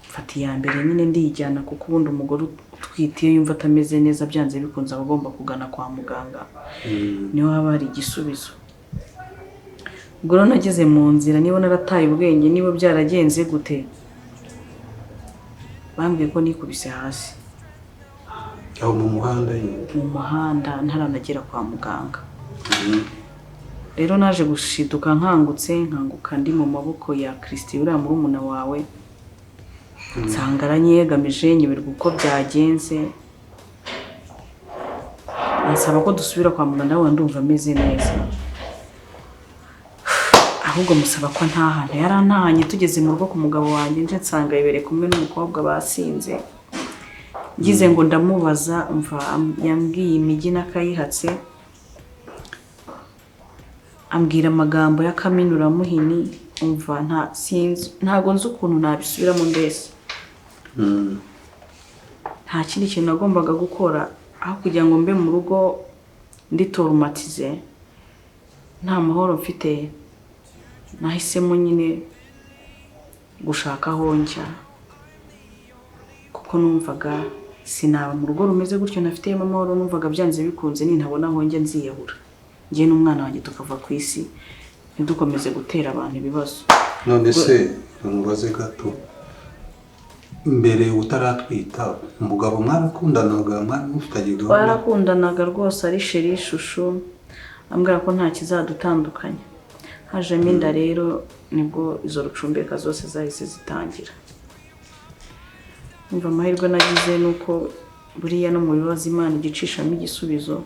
Mfata iya mbere nyine ndijyana, kuko ubundi umugore utwite iyo yumva atameze neza, byanze bikunze aba agomba kugana kwa muganga, niho haba hari igisubizo. Ubwo rero nageze mu nzira, niba narataye ubwenge, niba byaragenze gute, bambwiye ko nikubise hasi. Aho mu muhanda nyine? Mu muhanda, ntaranagera kwa muganga. Rero naje gushiduka nkangutse, nkanguka ndi mu maboko ya Christian, uriya murumuna wawe. Nsanga aranyegamije, nyoberwa uko byagenze. Ansaba ko dusubira kwa muganga, nawe ndumva ameze neza, ahubwo musaba ko ntahana. Yarantahanye, tugeze mu rugo ku mugabo wanjye, nje nsanga yibereye kumwe n'umukobwa basinze. Ngize ngo ndamubaza, mva yambwiye imijyi n'akayihatse, ambwira amagambo y'akaminuramuhini. Umva, nta sinzi, ntago nzi ukuntu nabisubiramo mbese. Nta kindi kintu nagombaga gukora, aho kugira ngo mbe mu rugo nditorumatize nta mahoro mfite, nahisemo nyine gushaka aho njya, kuko numvaga sinaba mu rugo rumeze gutyo ntafitemo amahoro. Numvaga byanze bikunze nintabona aho njya nziyahura, njye n'umwana wanjye tukava ku isi, ntidukomeze gutera abantu ibibazo. None se mubaze gato, mbere utaratwita umugabo mwarakundanaga, mwari mufitanye gahunda? Twarakundanaga rwose, ari chéri, chouchou, ambwira ko nta kizadutandukanya. Hajemo inda rero, nibwo izo rucumbeka zose zahise zitangira. Umva, amahirwe nagize ni uko buriya no mu bibazo Imana igicishamo igisubizo.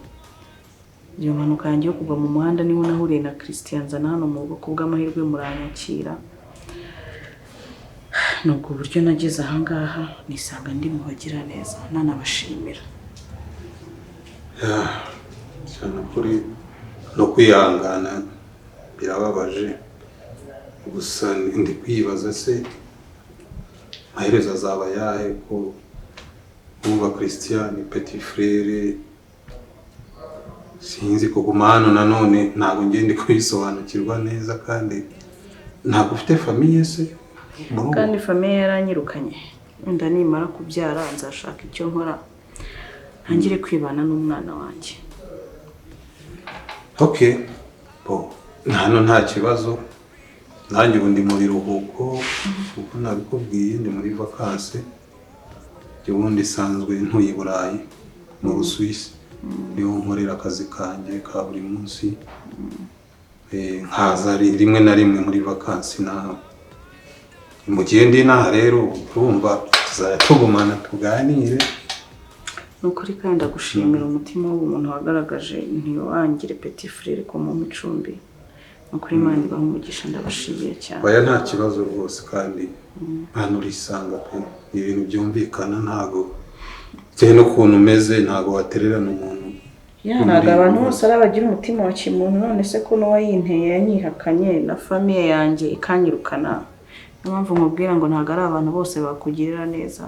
Iyo mpanuka yanjye yo kugwa mu muhanda, niho nahuriye na Christian, nzana hano mu rugo, kubw'amahirwe muranyakira. Ni ubwo buryo nageze ahangaha, nisanga ndi mu bagira neza, nanabashimira. Cyane kuri no kwihangana, birababaje. Gusa ndi kwibaza se amaherezo azaba ayahe, ko wumva Christian petit frère, sinzi kuguma hano nanone ntabwo ngende kubisobanukirwa neza, kandi ntabwo ufite famille se mu rugo? Kandi famille yaranyirukanye. Wenda nimara kubyara nzashaka icyo nkora, ntangire kwibana n'umwana wanjye. Okay, bo hano nta kibazo. Nanjye ubu ndi mu biruhuko, kuko nabikubwiye, ndi muri vacances. Ubundi isanzwe ntuye i Burayi, mu Busuwisi, niho nkorera akazi kanjye ka buri munsi. Nkaza rimwe na rimwe muri vacances naho. Mu gihe ndi inaha rero, urumva tuzajya tugumana tuganire. Ni ukuri kandi ndagushimira umutima w'ubumuntu wagaragaje, ntiwangire petit frère ko mu icumbi. Ni ukuri Imana ibaha umugisha, ndabashimiye cyane. Oya, nta kibazo rwose, kandi hano urisanga pe. Ni ibintu byumvikana, ntago bitewe n'ukuntu umeze ntago watererana umuntu. Ya, ntabwo abantu bose ari abagira umutima wa kimuntu. None se ko n'uwayinteye yanyihakanye, na famille yanjye ikanyirukana? Niyo mpamvu nkubwira ngo ntabwo ari abantu bose bakugirira neza.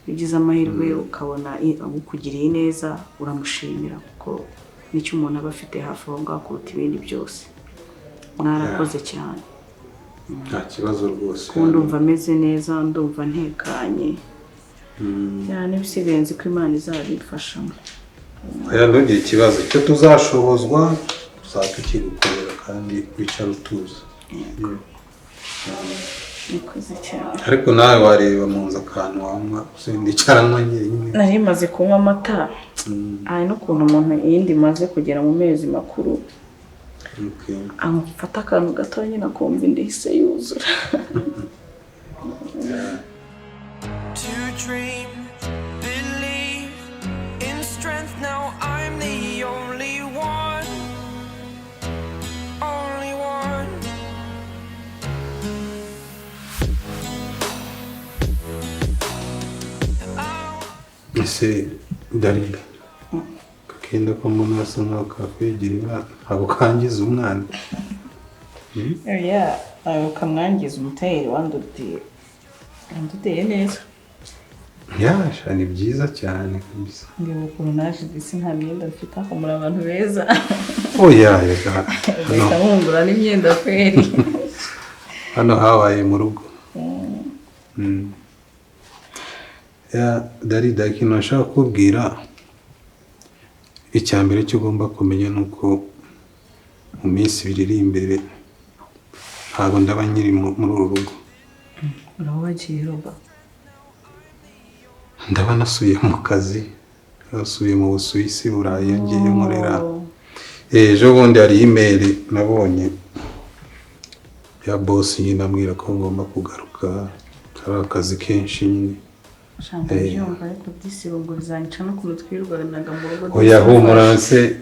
Iyo ugize amahirwe ukabona ukugiriye neza, uramushimira, kuko nicyo umuntu aba afite hafi aho ngaho kuruta ibindi byose. Mwarakoze cyane. Nta kibazo rwose. Kuko ndumva ameze neza, ndumva ntekanye cyane. Bisigaye nzi ko Imana izabimfashamo. Oya, ntugire ikibazo. Icyo tuzashobozwa tuzaba tukigukorera, kandi wicara utuza. Nikoze cyane. Ariko nawe wareba mu nzu akantu wanywa, sindicara nywa njyenyine. Nari maze kunywa amata. Hari n'ukuntu umuntu iyindi imaze kugera mu mezi makuru, amufata akantu gato nyine akumva inda ihise yuzura. To dream, believe in strength. Now I'm the only one, only one. Ese Darida, kakenda ko mbona gasa nkaho kakwegera imana, ntabwo kangiza umwana. Oya, ntabwo kamwangiza, umutayeri wandudeye neza. Yasha, ni byiza cyane kabisa. Ndibuka ukuntu naje disi nta myenda mfite, aho muri abantu beza. Oya, reka hano. Ugahita wungura n'imyenda kweri. Hano habaye mu rugo. Ya Darida, ikintu nashaka kukubwira, icya mbere cyo ugomba kumenya ni uko mu minsi 2 iri imbere ntabwo ndaba nkiri muri uru rugo. Uraba wagiye, Roba? Ndaba nasubiye mu kazi, nasubiye mu Busuwisi, Burayi ngiye nkorera. Ejo bundi hari email nabonye ya boss nyine ambwira ko ngomba kugaruka, hari akazi kenshi nyine. Shamba, byumva, ariko disi ngo bizanyica n'ukuntu twirwanaga mu rugo. Oya, humura se,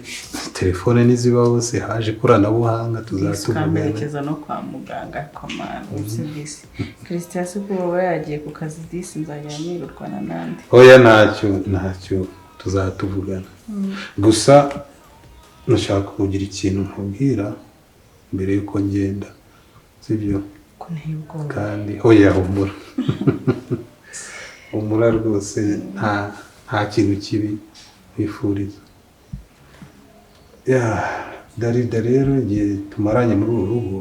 telefone ntizibaho se, haje ikoranabuhanga, tuzatuvugana. Tukamperekeza no kwa muganga komana disi disi Christian se kuba yagiye ku kazi, disi nzajya nirurwana nande? Oya, ntacyo ntacyo, tuzatuvugana. Gusa nashaka kugira ikintu nkubwira mbere y'uko ngenda, sibyo? Ko nteye ubwoba. Kandi oya, humura humura rwose, nta kintu kibi wifuriza. Ya Darida, rero igihe tumaranye muri uru rugo,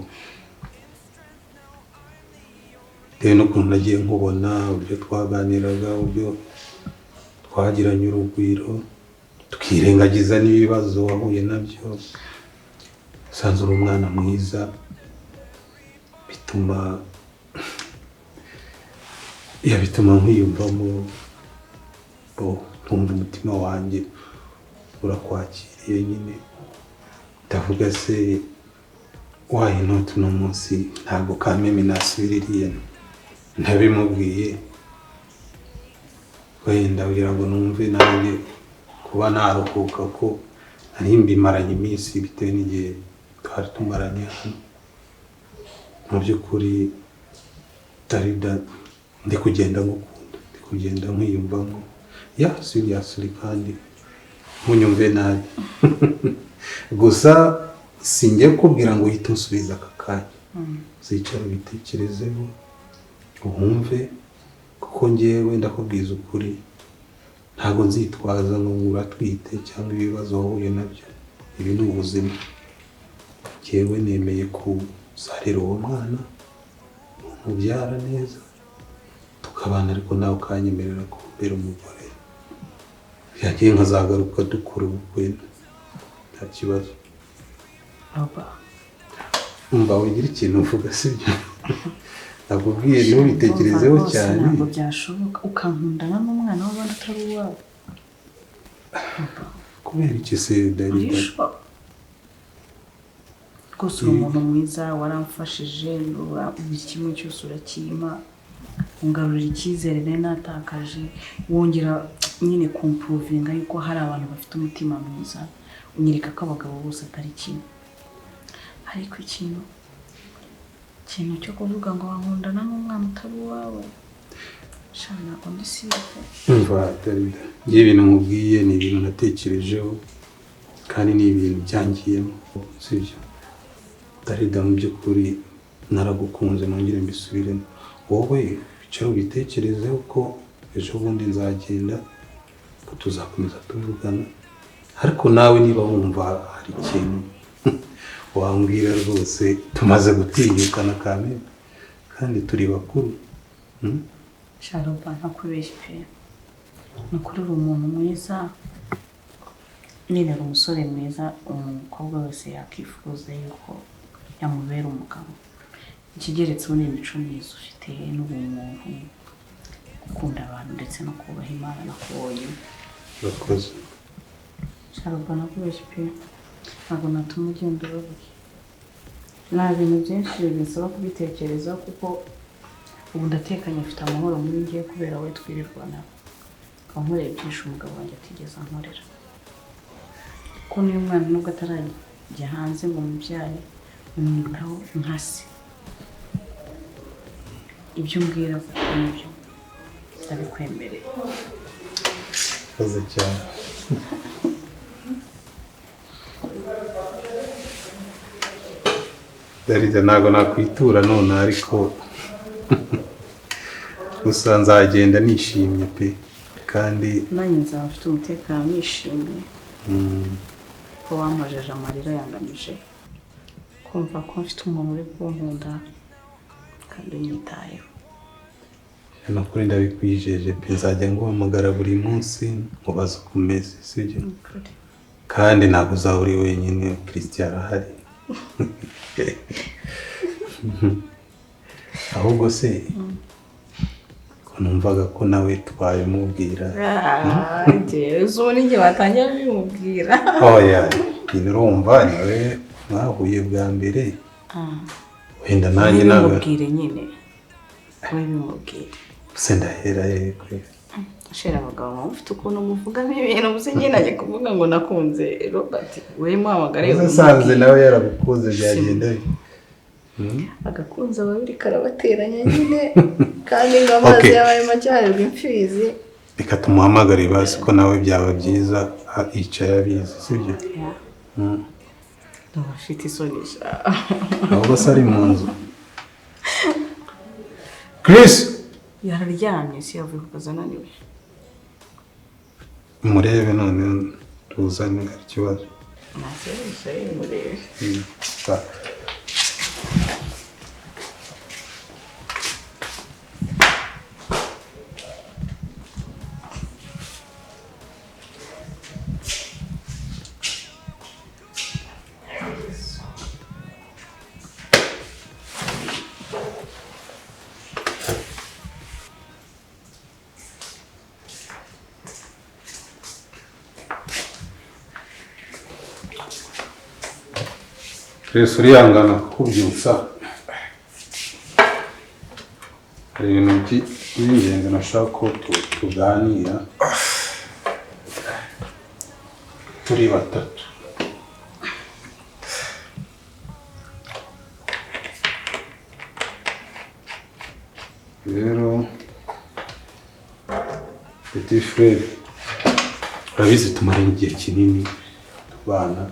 bitewe n'ukuntu nagiye nkubona, uburyo twaganiraga, uburyo twagiranye urugwiro, tukirengagiza n'ibibazo wahuye nabyo, usanze uri umwana mwiza, bituma ya bituma nkwiyumvamo, bo nkumva umutima wanjye urakwakiriye nyine. Ndavuga se why not uno munsi ntabwo kameme nasubira iriya ntabimubwiye, wenda kugira ngo numve nanjye kuba naruhuka, ko nari mbimaranye iminsi bitewe n'igihe twari tumaranye hano. Mu by'ukuri Darida, ndi kugenda ngukunda, ndi kugenda nkwiyumvamo, ya seriously, kandi ntunyumve nabi. Gusa singiye kukubwira ngo uhite unsubiza aka kanya, uzicara ubitekerezeho wumve, kuko ngewe ndakubwiza ukuri, ntabwo nzitwaza ngo uratwite cyangwa ibibazo wahuye nabyo. Ibi ni ubuzima. Ngewe nemeye kuzarera uwo mwana, mubyara neza, tukabana, ariko nawe ukanyemerera kumbera umugore, yagiye nkazagaruka dukora ubukwe, nta kibazo. Roba. Umva, wigira ikintu uvuga, sibyo? Nakubwiye ntubitekerezeho Rwose cyane. Ntabwo byashoboka, ukankundana n'umwana w'abandi utari uwawe. Kubera iki se, Darida? Urishwa rwose, uri umuntu mwiza, waramfashije, buri kimwe cyose urakimpa, ungarurira icyizere nari natakaje, wongera nyine kumpuruvinga yuko hari abantu bafite umutima mwiza, unyereka ko abagabo bose atari kimwe. Ariko ikintu cyo kuvuga ngo wankundana n'umwana utari uwawe, sha ntabwo ndi sure. Umva Darida, ngewe ibintu nkubwiye ni ibintu natekerejeho kandi ni ibintu byangiyemo, sibyo? Darida, mu by'ukuri naragukunze, nongere mbisubiremo. Wowe wicara ubitekerezeho, ko ejo bundi nzagenda, ko tuzakomeza tuvugana, ariko nawe niba wumva hari ikintu wambwira, rwose tumaze gutinyukana kamere kandi turi bakuru. Sha Roba, ntakubeshye pe, ni ukuri uri umuntu mwiza nyine, uri umusore mwiza umukobwa wese yakwifuza yuko yamubera umugabo. Ikigeretseho ni imico myiza ufite n'ubumuntu, gukunda abantu ndetse no kubaha Imana nakubonye. Urakoze. Sha Roba, nakubeshye pe, ntabwo natuma ugenda ubabaye. Nta bintu byinshi binsaba kubitekerezaho, kuko ubu ndatekanye, mfite amahoro muri ngiye kubera wowe twirirwana, wankoreye byinshi umugabo wanjye atigeze ankorera, ko n'uyu mwana nubwo atarajya hanze ngo mubyare, umwitaho nka se. Ibyo umbwira kuko nibyo, ndabikwemereye. Koze cyane. Darida ntabwo nakwitura none ariko gusa nzagenda nishimye pe kandi nanjye nzaba mfite umutekano nishimye ko wampojeje amarira yangamije kumva ko mfite umuntu uri kunkunda kandi unyitayeho. Ni ukuri ndabikwijeje pe nzajya nguhamagara buri munsi nkubaza uko umeze sibyo? Kandi ntabwo uzaba uri wenyine Christian arahari. Ahubwo se ko numvaga ko nawe twabimubwira. Ubu n'igihe watangira bimubwira. Oya nyine urumva nawe mwahuye bwa mbere wenda nanjye nawe bimubwire nyine we bimubwire. Se ndahera yego. Shera abagabo mufite ukuntu muvugamo ibintu muze nyine ajye kuvuga ngo nakunze Robert we muhamagare. Usanze nawe yaragukunze byagenda agakunze ababiri karabateranya nyine kandi ngo amazi yabaye make harirwa imfizi. Reka tumuhamagare bazi ko nawe byaba byiza yicaye abizi sibyo? Ndabafite isoni sha. Ahubwo se ari mu nzu. Chris yararyamye si yavuye ku kazi ananiwe. Murebe none tuzane ikibazo. Nta murebe. Chris urihangana kukubyutsa hari ibintu by'ingenzi nashaka ko tuganira turi batatu. Rero Petit frère urabizi tumaranye igihe kinini tubana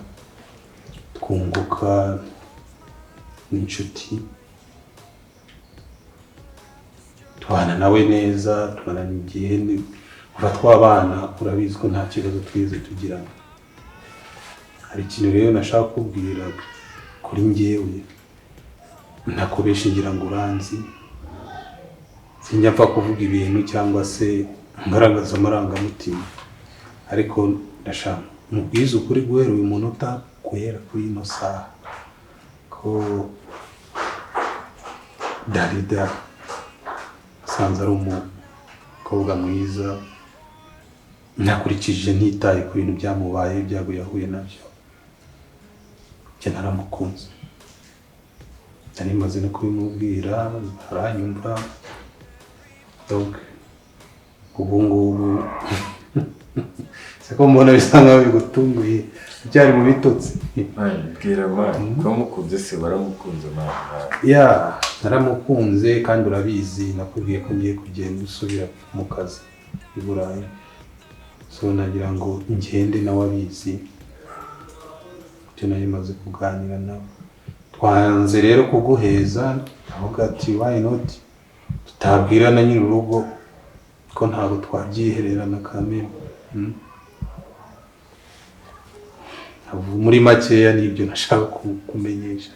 twunguka n'inshuti tubana nawe neza tumaranye igihe kuva twabana urabizi ko nta kibazo twize tugirana. Hari ikintu rero nashaka kubwira kuri njyewe ntakubesha ngira ngo uranzi sinjya mpfa kuvuga ibintu cyangwa se ngaragaza amarangamutima ariko ndashaka mubwize ukuri guhera uyu munota guhera kuri ino saha ko Darida asanze ari umukobwa mwiza nakurikije ntitaye ku bintu byamubaye ibyago yahuye nabyo njye naramukunze nari maze no kubimubwira aranyumva donc ubu ngubu siko mbona bisa nkaho bigutunguye byari mu bitotsi. Bwira man ko mukunze se waramukunze man. Ya naramukunze kandi urabizi nakubwiye ko ngiye kugenda usubira mu kazi i Burayi so nagira ngo ngende nawe abizi ibyo nari maze kuganira nawe. Twanze rero kuguheza avuga ati why not tutabwira na nyiri urugo ko ntabwo twabyihererana kamere. Muri makeya nibyo nashaka kumenyesha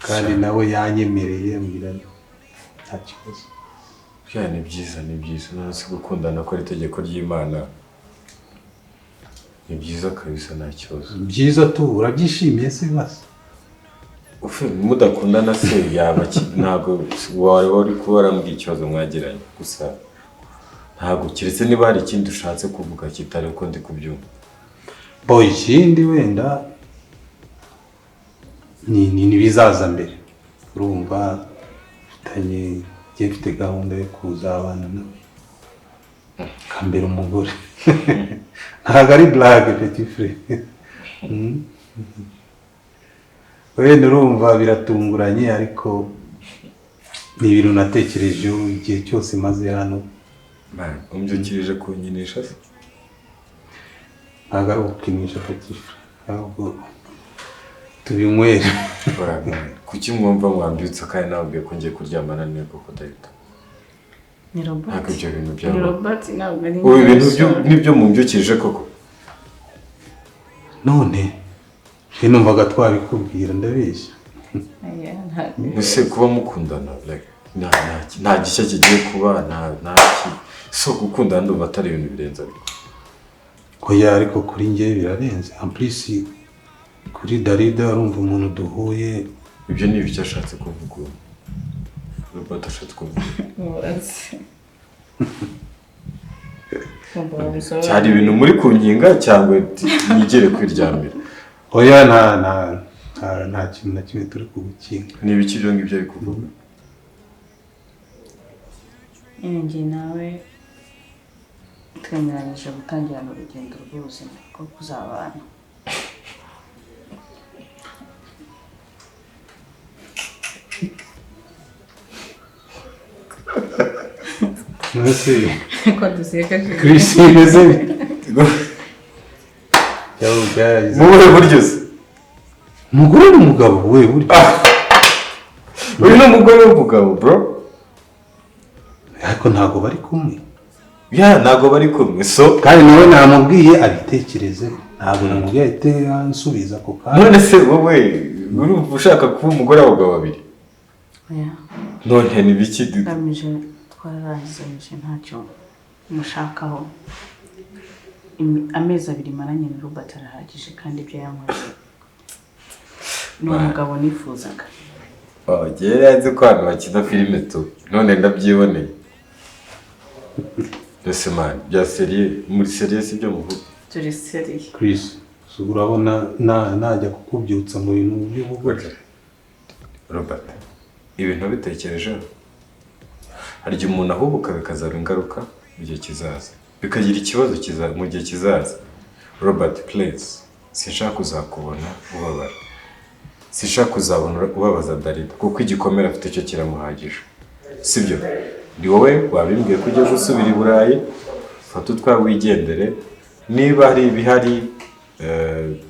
kandi nawe yanyemereye ambwira nta kibazo. Ni byiza ni byiza none se gukundana ko ari itegeko ry'Imana ni byiza kabisa nta kibazo. Byiza tu urabyishimiye se basi ufe mudakundana se yaba ntabwo wari wari kuba warambwiye ikibazo mwagiranye gusa ntabwo keretse niba hari ikindi ushatse kuvuga kitari uko ndi kubyumva. Bo ikindi wenda ni bizaza mbere urumva mfitanye njye mfite gahunda yo kuzabana nawe kambera umugore. Ntabwo ari blague petit frère. Wenda urumva biratunguranye ariko ni ibintu natekerejeho igihe cyose maze hano Man, umbyukirije kunyinisha se? Ntabwo ari ugukinisha Petit frère, ahubwo tubinywere. Kuki mwumva mwambyutse kandi nababwiye ko ngiye kuryamana niwe koko Darida? Ni Robert. Ntabwo ibyo bintu byaba. Ni Robert, ntabwo ari ubu ibintu nibyo mumbyukirije koko. None numvaga twabikubwira, ndabeshya. Ese kuba mukundana like nta gishya kigiye kuba, nta so gukundana ndumva atari ibintu birenze ariko. Oya, ariko kuri njye birarenze. En plus kuri Darida arumva umuntu duhuye. Ibyo ni ibyo ashatse kuvuga. Robert ashatse kuvuga. Cyari ibintu muri kunkinga cyangwa nigere kwiryamira. Oya, nta kintu na kimwe turi kugukinga. Ni ibiki ibyo ngibyo ari kuvuga? Njye nawe twemeranyije gutangirana urugendo rw'ubuzima bwo kuzabana. Nase ko duseka Chris bimeze bite? Mubuhe buryo se? Umugore n'umugabo we buryo. Uyu ni umugore w'umugabo bro. Ariko ntago bari kumwe. Ya, ntago bari kumwe. So kandi nawe namubwiye abitekereze, ntabwo namubwiye ahite ansubiza ako kanya. None se wowe urumva ushaka kuba umugore w'abagabo babiri? Oya. None ni biki? Ngamije twararangizanyije ntacyo mushakaho. Amezi abiri maranye na Robert arahagije kandi ibyo yankoze ni umugabo nifuzaga. Jye nzi ko abantu bakina filime tu, none ndabyiboneye. Ese man, bya seriye, muri seriye si byo muvuga? Turi seriye. Chris, urabona najya kukubyutsa mu bintu by'ubugoryi. Robert, ibintu bitekerejeho. Hari igihe umuntu ahubuka bikazaba ingaruka mu gihe kizaza, bikagira ikibazo mu gihe kizaza. Robert, please, sinshaka kuzakubona ubabara. Sinshaka kuzabona ubabaza Darida kuko igikomere afite cyo kiramuhagije. Sibyo? Ni wowe wabimbwiye ko ugiye gusubira i Burayi, fata utwawe wigendere. Niba hari ibihari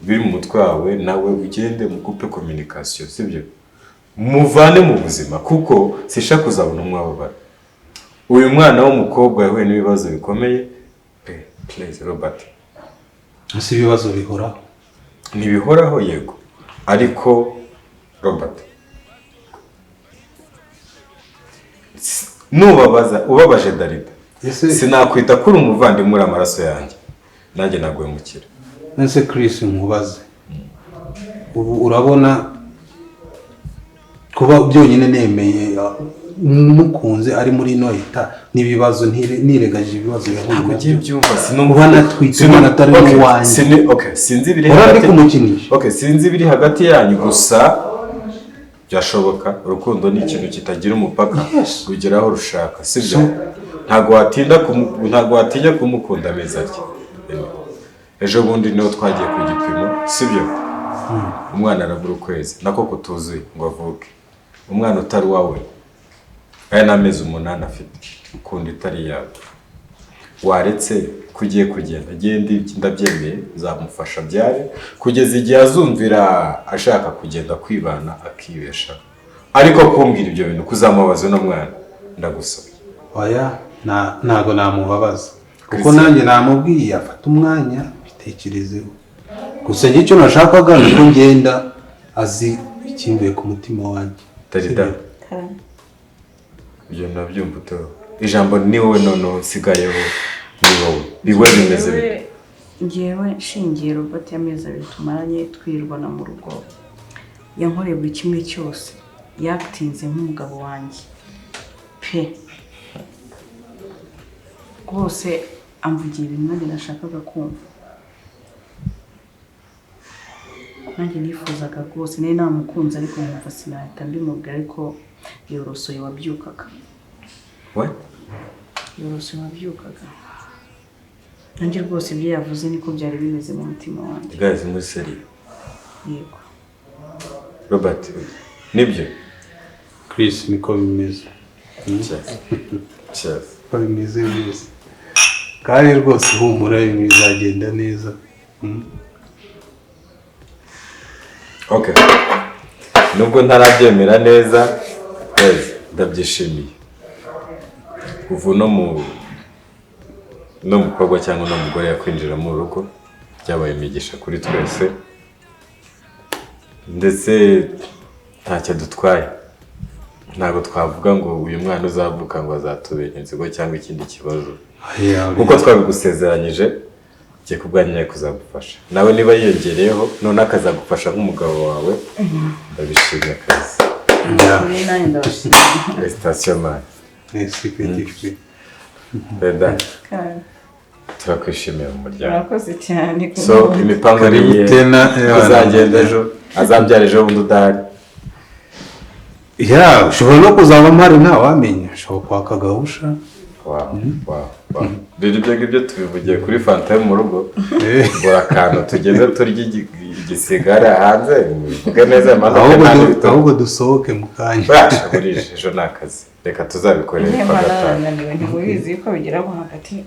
biri mu mutwe wawe, nawe ugende mukupe communication, sibyo? Muvane mu buzima kuko sinshaka kuzabona umwababara. Uyu mwana w'umukobwa yahuye n'ibibazo bikomeye. Please Robert. Ese ibibazo bihoraho? Ntibihoraho yego. Ariko Robert, nubabaza ubabaje Darida, sinakwita kuri umuvandimwe uri amaraso yanjye, nanjye naguhemukira. Ese Chris nkubaze, ubu urabona kuba byonyine nemeye mukunze ari muri ino eta n'ibibazo niregaje ibibazo yahuye nabyo, kuba natwitse umwana atari n'uwanjye, sinzi ibiri hagati, sinzi ibiri hagati yanyu, gusa byashoboka. Urukundo ni ikintu kitagira umupaka, rugera aho rushaka, sibyo? Ntabwo watinya kumukunda amezi atya. Ejo bundi niho twagiye ku gipimo, sibyo? Umwana arabura ukwezi nako kutuzuye ngo avuke. Umwana utari wawe aya ni amezi 8 afite, ukunda itari yawe. Waretse kugiye kugenda, genda ndabyemeye, nzamufasha byare kugeza igihe azumvira ashaka kugenda kwibana akibesha. Ariko kumbwira ibyo bintu kuzamubaza uno mwana, ndagusabye. Oya, ntago namubabaza kuko nanjye namubwiye afata umwanya bitekerezeho. Gusa njye icyo nashakaga ni uko ngenda azi ikimvuye ku mutima wanjye. Darida, ibyo nabyumva uto. Ijambo ni wowe noneho nsigayeho, ni wowe. Biwe bimeze bite? Njyewe nshingiye Robert y'amezi abiri tumaranye twirwana mu rugo, yankoreye buri kimwe cyose, yakitinze nk'umugabo wanjye pe. Rwose amvugiye ibintu nanjye nashakaga kumva, nanjye nifuzaga rwose, nari namukunze ariko nkumva sinahita mbimubwira, ariko yorosoye wabyukaga. What? Yorosoye wabyukaga. Nanjye rwose ibyo yavuze niko byari bimeze mu mutima wanjye. Guys, muri seriye? Yego. Robert, nibyo? Chris, niko bimeze. Cheers. Cheers. Uko bimeze neza kandi rwose humura ibintu bizagenda neza. Okay. Nubwo ntarabyemera neza, ndabyishimiye. Kuva no mukobwa cyangwa no mugore yakwinjira mu rugo byabaye imigisha kuri twese, ndetse ntacyo dutwaye. Ntabwo twavuga ngo uyu mwana uzavuka ngo azatubera inzigo cyangwa ikindi kibazo, kuko twabigusezeranyije ngiye kubwanya kuzagufasha. Nawe niba yiyongereyeho none akazagufasha nk'umugabo wawe, ndabishimye akazi. Station man. Beda, turakwishimiye mu muryango. Murakoze cyane. So imipango ni azagenda ejo, azabyara ejo bundi udahari. Ya, ushobora no kuzaba mpari ntawamenya, ushobora kwaka gahusha. Rero ibyo ngibyo tubivugiye kuri fanta yo mu rugo, bura akantu tugeze turya igisigara hanze, bivuge neza ahubwo dusohoke mu kanya. Burije ejo ni akazi, reka tuzabikorere kwa gatanu. Ntimubizi ko bigera mu hagati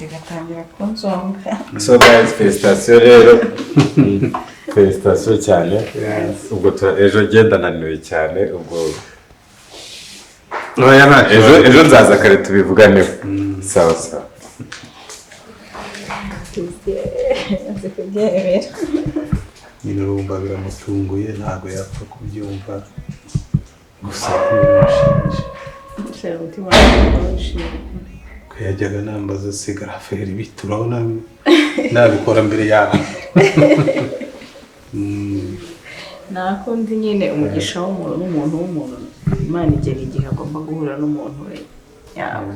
igatangira kunsonga. So guys, felicitation rero, felicitation cyane. Ubwo ejo genda naniwe cyane, ubwo ejo nzaza kare tubivuganeho. Sawa sawa. Nyine urumva biramutunguye, ntabwo yapfa kubyumva, gusa biramushimishije. Ko yajyaga nambaza se garaferi bite, urabona nabikora mbere yawe. Nakundi nyine umugisha w'umuntu n'umuntu w'umuntu, Imana igena igihe agomba guhura n'umuntu we. Yawe.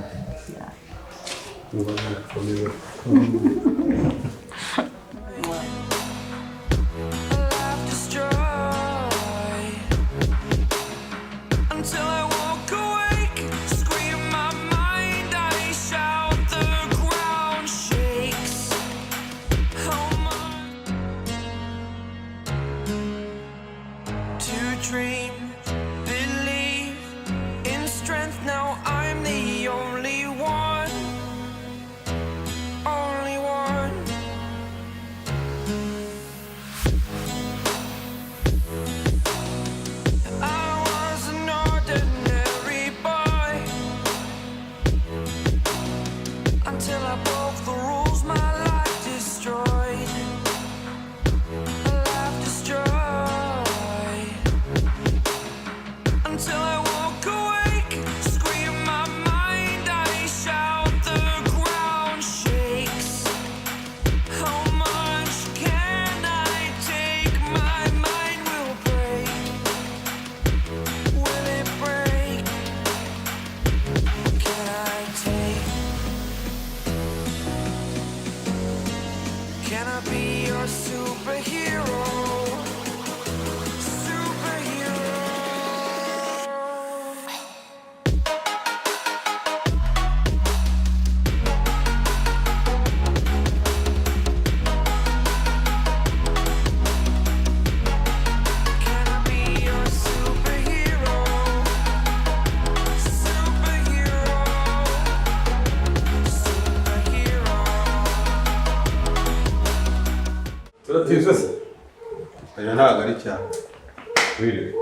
Dream, believe in strength. Now I'm the only one, only one. I was an ordinary boy until I broke the rules. My life destroyed, life destroyed. Until I walk awake, scream my mind, I shout, the ground shakes. How much can I take? My mind will break. Will it break? Can I take? Can I be your superhero? Turatinze se? Oya ntabwo ari cyane. Wiriwe.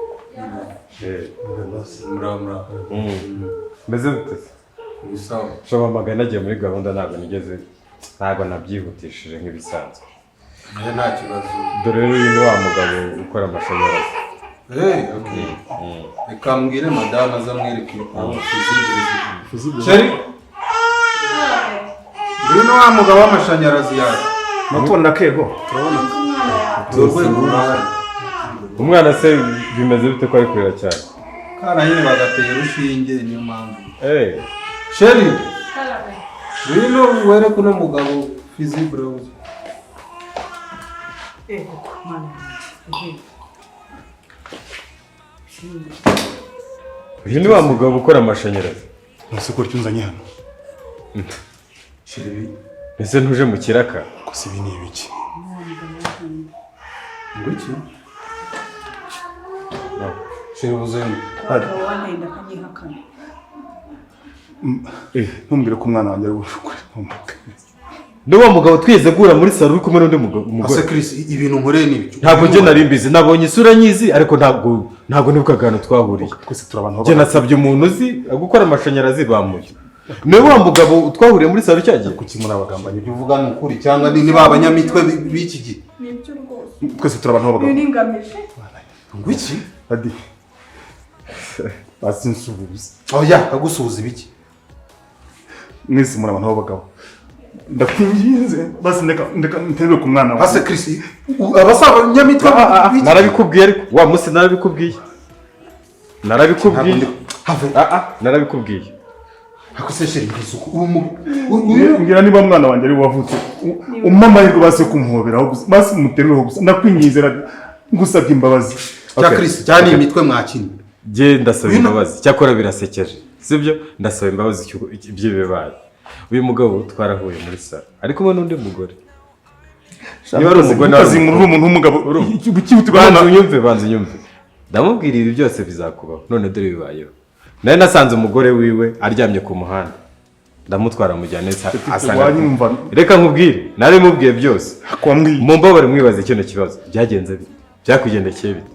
Mura. Meze bite se? Ni sawa. Shobora magana nagiye muri gahunda ntabwo nigeze, ntabwo nabyihutishije nk'ibisanzwe. Oya nta kibazo. Dore rero uyu ni wa mugabo ukora amashanyarazi. Okay. Reka mbwire madamu azamwereke aho fizibire. Sheri. Ngwino wa mugabo w'amashanyarazi yawe. Natubona kego. Turabona. Turwego urahari. Umwana se bimeze bite ko ari kurira cyane? Kana nyine bagateye urushinge niyo mpamvu. Sheri. Ngwino wereke uno mugabo fizibire. Mwana wanjye. Uyu ni wa mugabo ukora amashanyarazi. Nose ko cyunzanye hano. Sheri, ese ntuje mu kiraka? Gusa ibi ni ibiki? Ngwiki? Sheri uzeni. Abagabo bantenda akanyihakana. Ntumbwire ko umwana wanjye ari ukuri. N'uwo mugabo twigeze guhura muri salo uri kumwe n'undi mugore. Ase Chris, ibintu nkoreye ni ibiki? Ntabwo njye nari mbizi, nabonye isura nyizi ariko ntabwo nibukaga ahantu twahuriye. Twese turi abantu. Njye nasabye umuntu uzi gukora amashanyarazi bamuye. Niwe wa mugabo twahuriye muri salo cyagiye. Kuki muri abagambanyi? Ibyo uvuga ni ukuri cyangwa ni ba banyamitwe b'iki gihe? Nibyo rwose. Twese turi abantu b'abagabo. Uyu ni Ngamije. Ngo iki? Adi. Basi nsuhuza. Oya, kagusuhuza ibiki? Mwese muri abantu b'abagabo. Ndakwinginze basi ndeka nterwe ku mwana wawe. Ase Chris, abasaba nyamitwe. Narabikubwiye ariko wa musi narabikubwiye. Narabikubwiye. Narabikubwiye. Akoseshere isuku. Ngira niba mwana wanjye ari wavutse umpa amahirwe basi kumuhoberaho gusa, basi muterureho gusa, ndakwinginze ngusabye imbabazi. Cya Chris, cyane imitwe mwakini. Je ndasaba imbabazi. Cyakora birasekeje. Sibyo? Ndasaba imbabazi ibyo bibaye. Uyu mugabo twarahuye muri salo ari kumwe n'undi mugore. Niba ari umugore ukazimura uri umuntu w'umugabo. Banza unyumve ndamubwira ibi byose bizakubaho none dore bibayeho. Nari nasanze umugore wiwe aryamye ku muhanda ndamutwara mujyane asanga. Reka nkubwire, nari mubwiye byose. Mumbabare mwibaze kino kibazo byagenze bite, byakugendekeye bite?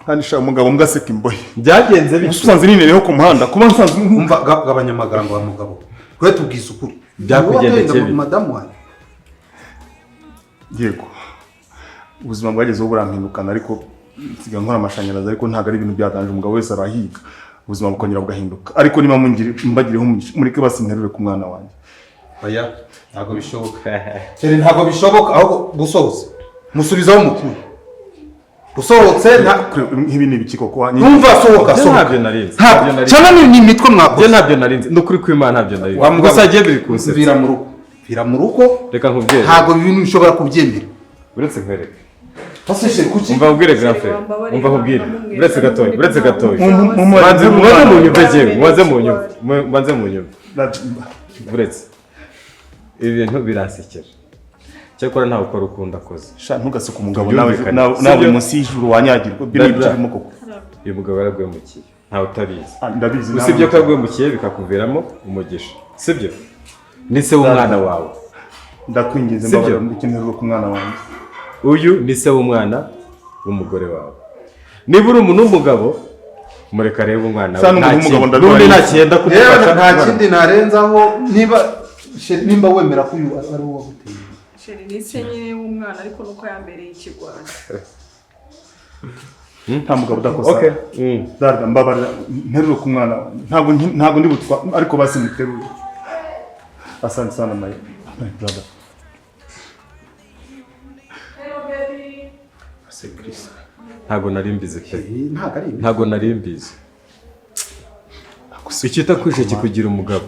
Kandi sha umugabo mbwaseka imbohe byagenze bite? Usanze ninereho ku muhanda kuba nsanzwe umva gabanya amagambo wa mugabo. Kwe tubwiza ukuri. Byakugendekeye bite? Madamu wanjye. Yego. Ubuzima bwagezeho burampindukana ariko nsiga nkora amashanyarazi ariko ntabwo ari ibintu byatanje, umugabo wese arahiga. Ubuzima bukongera bugahinduka ariko niba mbagireho mureke basi nterure ku mwana wanjye. Oya, ntabwo bishoboka. Chere ntabwo bishoboka ahubwo gusohotse. Musubizaho mukuru. Gusohotse nk'ibi ni ibiki koko? Numva sohoka sohoka. Ntabyo narinze. Cyane ni imitwe mwakoze. Ntabyo narinze. Nukuri kw'Imana ntabyo narinze. Gusa agiye biri kunsetsa. Vira mu rugo. Vira mu rugo. Reka nkubwire. Ntabwo ibintu bishobora kubyemera. Uretse nkwereke. Umva ubwire Grafe. Umva ubwire. Uretse gatoya, uretse gatoya. Banze munyumve jewe, mubanze munyumve. Mubanze munyumve. Uretse. Ibintu biransekera. Cyakora ntawe ukora ukunda akoze. Sha ntugaseke umugabo nawe nawe munsi y'ijuru wanyagirwa biri birimo koko. Uyu mugabo yaragwemukiye. Ntawe utabizi. Ndabizi. Usibye ko yagwemukiye bikakuviramo umugisha. Sibyo? Ni se w'umwana wawe. Ndakwinginze mbabarira ndukenerwa ku mwana wanjye. Uyu ni se w'umwana w'umugore wawe. Niba uri umuntu w'umugabo mureka arebe umwana wawe. N'undi nta kiyenda kumufasha. Nta kindi narenzaho niba nimba wemera ko uyu ari uwo waguteye. Sheri ni se nyine w'umwana ariko nuko yambereye ikigwari. Nta mugabo udakosa. Darda mbabarira nterure ku mwana wanjye. Ntabwo ndi butwa ariko basi muterure. Asante sana my brother. Ntabwo nari mbizi pe. Ntabwo nari mbizi. Icyita kwishe kikugira umugabo.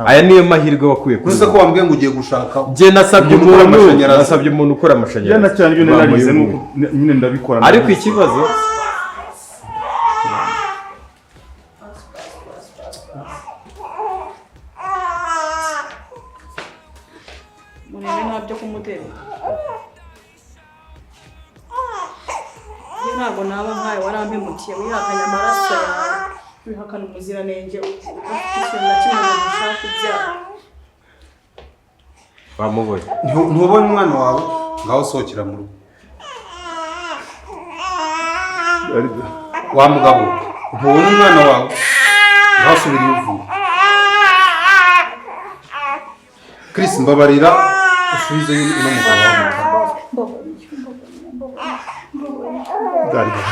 Aya niyo mahirwe wakuye kuri. Gusa ko wambwiye ngo ugiye gushaka. Njye nasabye umuntu, nasabye umuntu ukora amashanyarazi. Yana cyane ibyo narize nuko nyine ndabikora. Ariko ikibazo munene ntabyo kumutera. Ntabwo naba nkawe warampemukiye wihakanye amaraso yawe wihakana umuziranenge udafite ikintu na kimwe ngo ushaka kubyara. Bamubonye. Ntubonye umwana wawe ngaho sohokera mu rugo. Wa mugabo ntubonye umwana wawe ngaho subira iyo uvuye. Chris mbabarira usubizeyo uno mugabo wawe. Darida.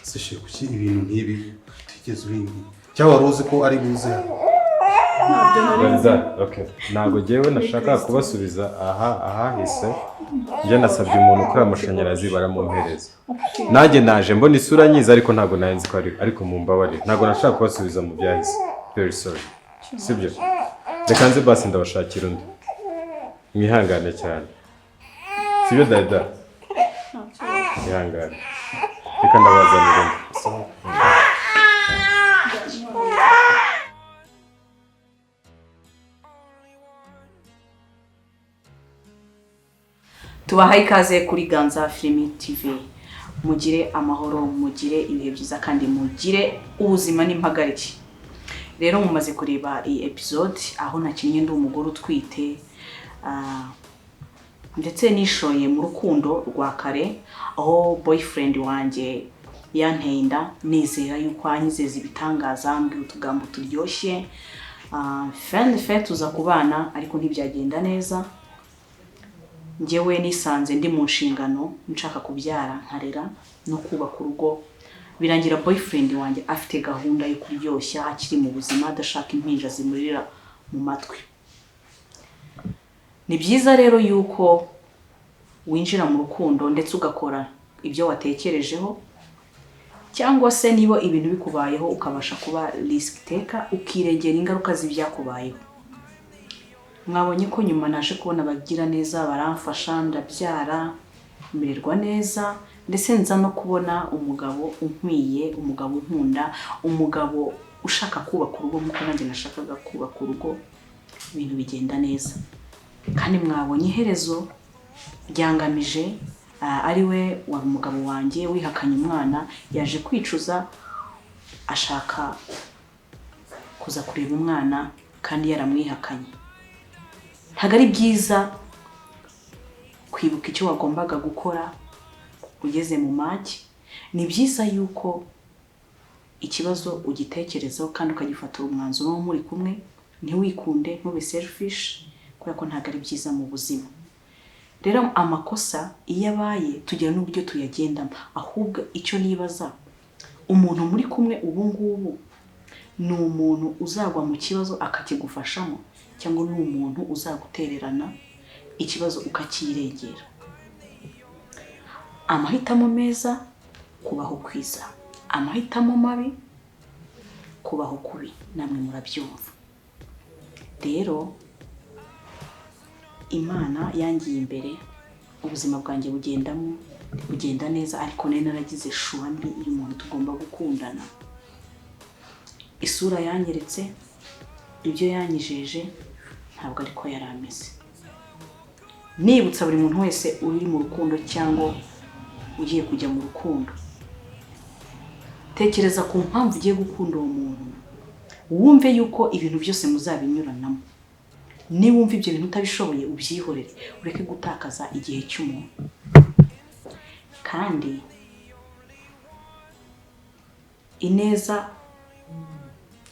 Sishe kuki ibintu nk'ibi utigeze ubimbwira cyangwa wari uzi ko ari buze? Okay. Ntabwo jewe nashaka kubasubiza ahahise. Njye nasabye umuntu ukora amashanyarazi baramumpereza. Nanjye naje mbona isura nyiza ariko ntabwo narinzi ko ari, ariko mumbabarire. Ntabwo nashaka kubasubiza mu byahise. Very sorry. Sibyo? Reka nze basi ndabashakira undi. Mwihangane cyane. Sibyo Dada? Mwihangane. Reka ndabazanira undi. Tubahaye ikaze kuri Ganza Filimi TV. Mugire amahoro, mugire ibihe byiza kandi mugire ubuzima n'impagarike. Rero mumaze kureba iyi episode aho nakinnye ndi umugore utwite, ndetse nishoye mu rukundo rwa kare, aho boyfriend wanjye yanteye inda, nizera yuko anyizeza ibitangaza, ambwira utugambo turyoshye. Fin de tuza kubana ariko ntibyagenda neza. Njyewe nisanze ndi mu nshingano, nshaka kubyara nkarera no kubaka urugo. Birangira boyfriend wanjye afite gahunda yo kuryoshya akiri mu buzima, adashaka impinja zimurira mu matwi. Ni byiza rero yuko winjira mu rukundo ndetse ugakora ibyo watekerejeho, cyangwa se niba ibintu bikubayeho ukabasha kuba risk taker, ukirengera ingaruka z'ibyakubayeho. Mwabonye ko nyuma naje kubona abagira neza baramfasha, ndabyara, mererwa neza, ndetse nza no kubona umugabo unkwiye, umugabo unkunda, umugabo ushaka kubaka urugo nk'uko nanjye nashakaga kubaka urugo. Ibintu bigenda neza kandi mwabonye iherezo ryangamije, ari we wari umugabo wanjye wihakanye umwana, yaje kwicuza ashaka kuza kureba umwana kandi yaramwihakanye. Ntabwo ari byiza kwibuka icyo wagombaga gukora ugeze mu mage. Ni byiza yuko ikibazo ugitekerezaho kandi ukagifatira umwanzuro wo muri kumwe, ntiwikunde, ntube selfish, kubera ko ntabwo ari byiza mu buzima. Rero amakosa iyo abaye tugira n'uburyo tuyagendamo. Ahubwo icyo nibaza, umuntu muri kumwe ubu ngubu ni umuntu uzagwa mu kibazo akakigufashamo, cyangwa ni umuntu uzagutererana ikibazo ukakirengera? Amahitamo meza, kubaho kwiza. Amahitamo mabi, kubaho kubi. Namwe murabyumva. Rero Imana yangiye imbere, ubuzima bwanjye bugendamo bugenda neza, ariko nari naragize choix mbi y'umuntu tugomba gukundana. Isura yanyeretse, ibyo yanyijeje ntabwo ariko yari ameze. Nibutsa buri muntu wese uri mu rukundo cyangwa ugiye kujya mu rukundo, tekereza ku mpamvu ugiye gukunda uwo muntu, wumve yuko ibintu byose muzabinyuranamo. Niba wumva ibyo bintu utabishoboye, ubyihorere, ureke gutakaza igihe cy'umuntu. Kandi ineza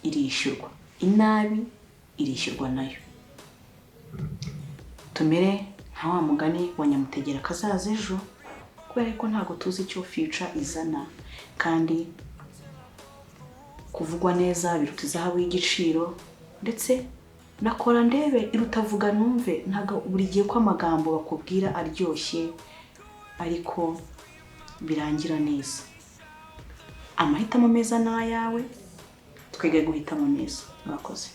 irishyurwa, inabi irishyurwa nayo. Tumere nka wa mugani wa nyamutegera kazaza ejo, kubera ko ntabwo tuzi icyo future izana. Kandi kuvugwa neza biruta izahabu y'igiciro, ndetse nakora ndebe iruta vuga numve. Ntabwo buri gihe ko amagambo bakubwira aryoshye ariko birangira neza. Amahitamo meza ni ayawe, twige guhitamo neza. Murakoze.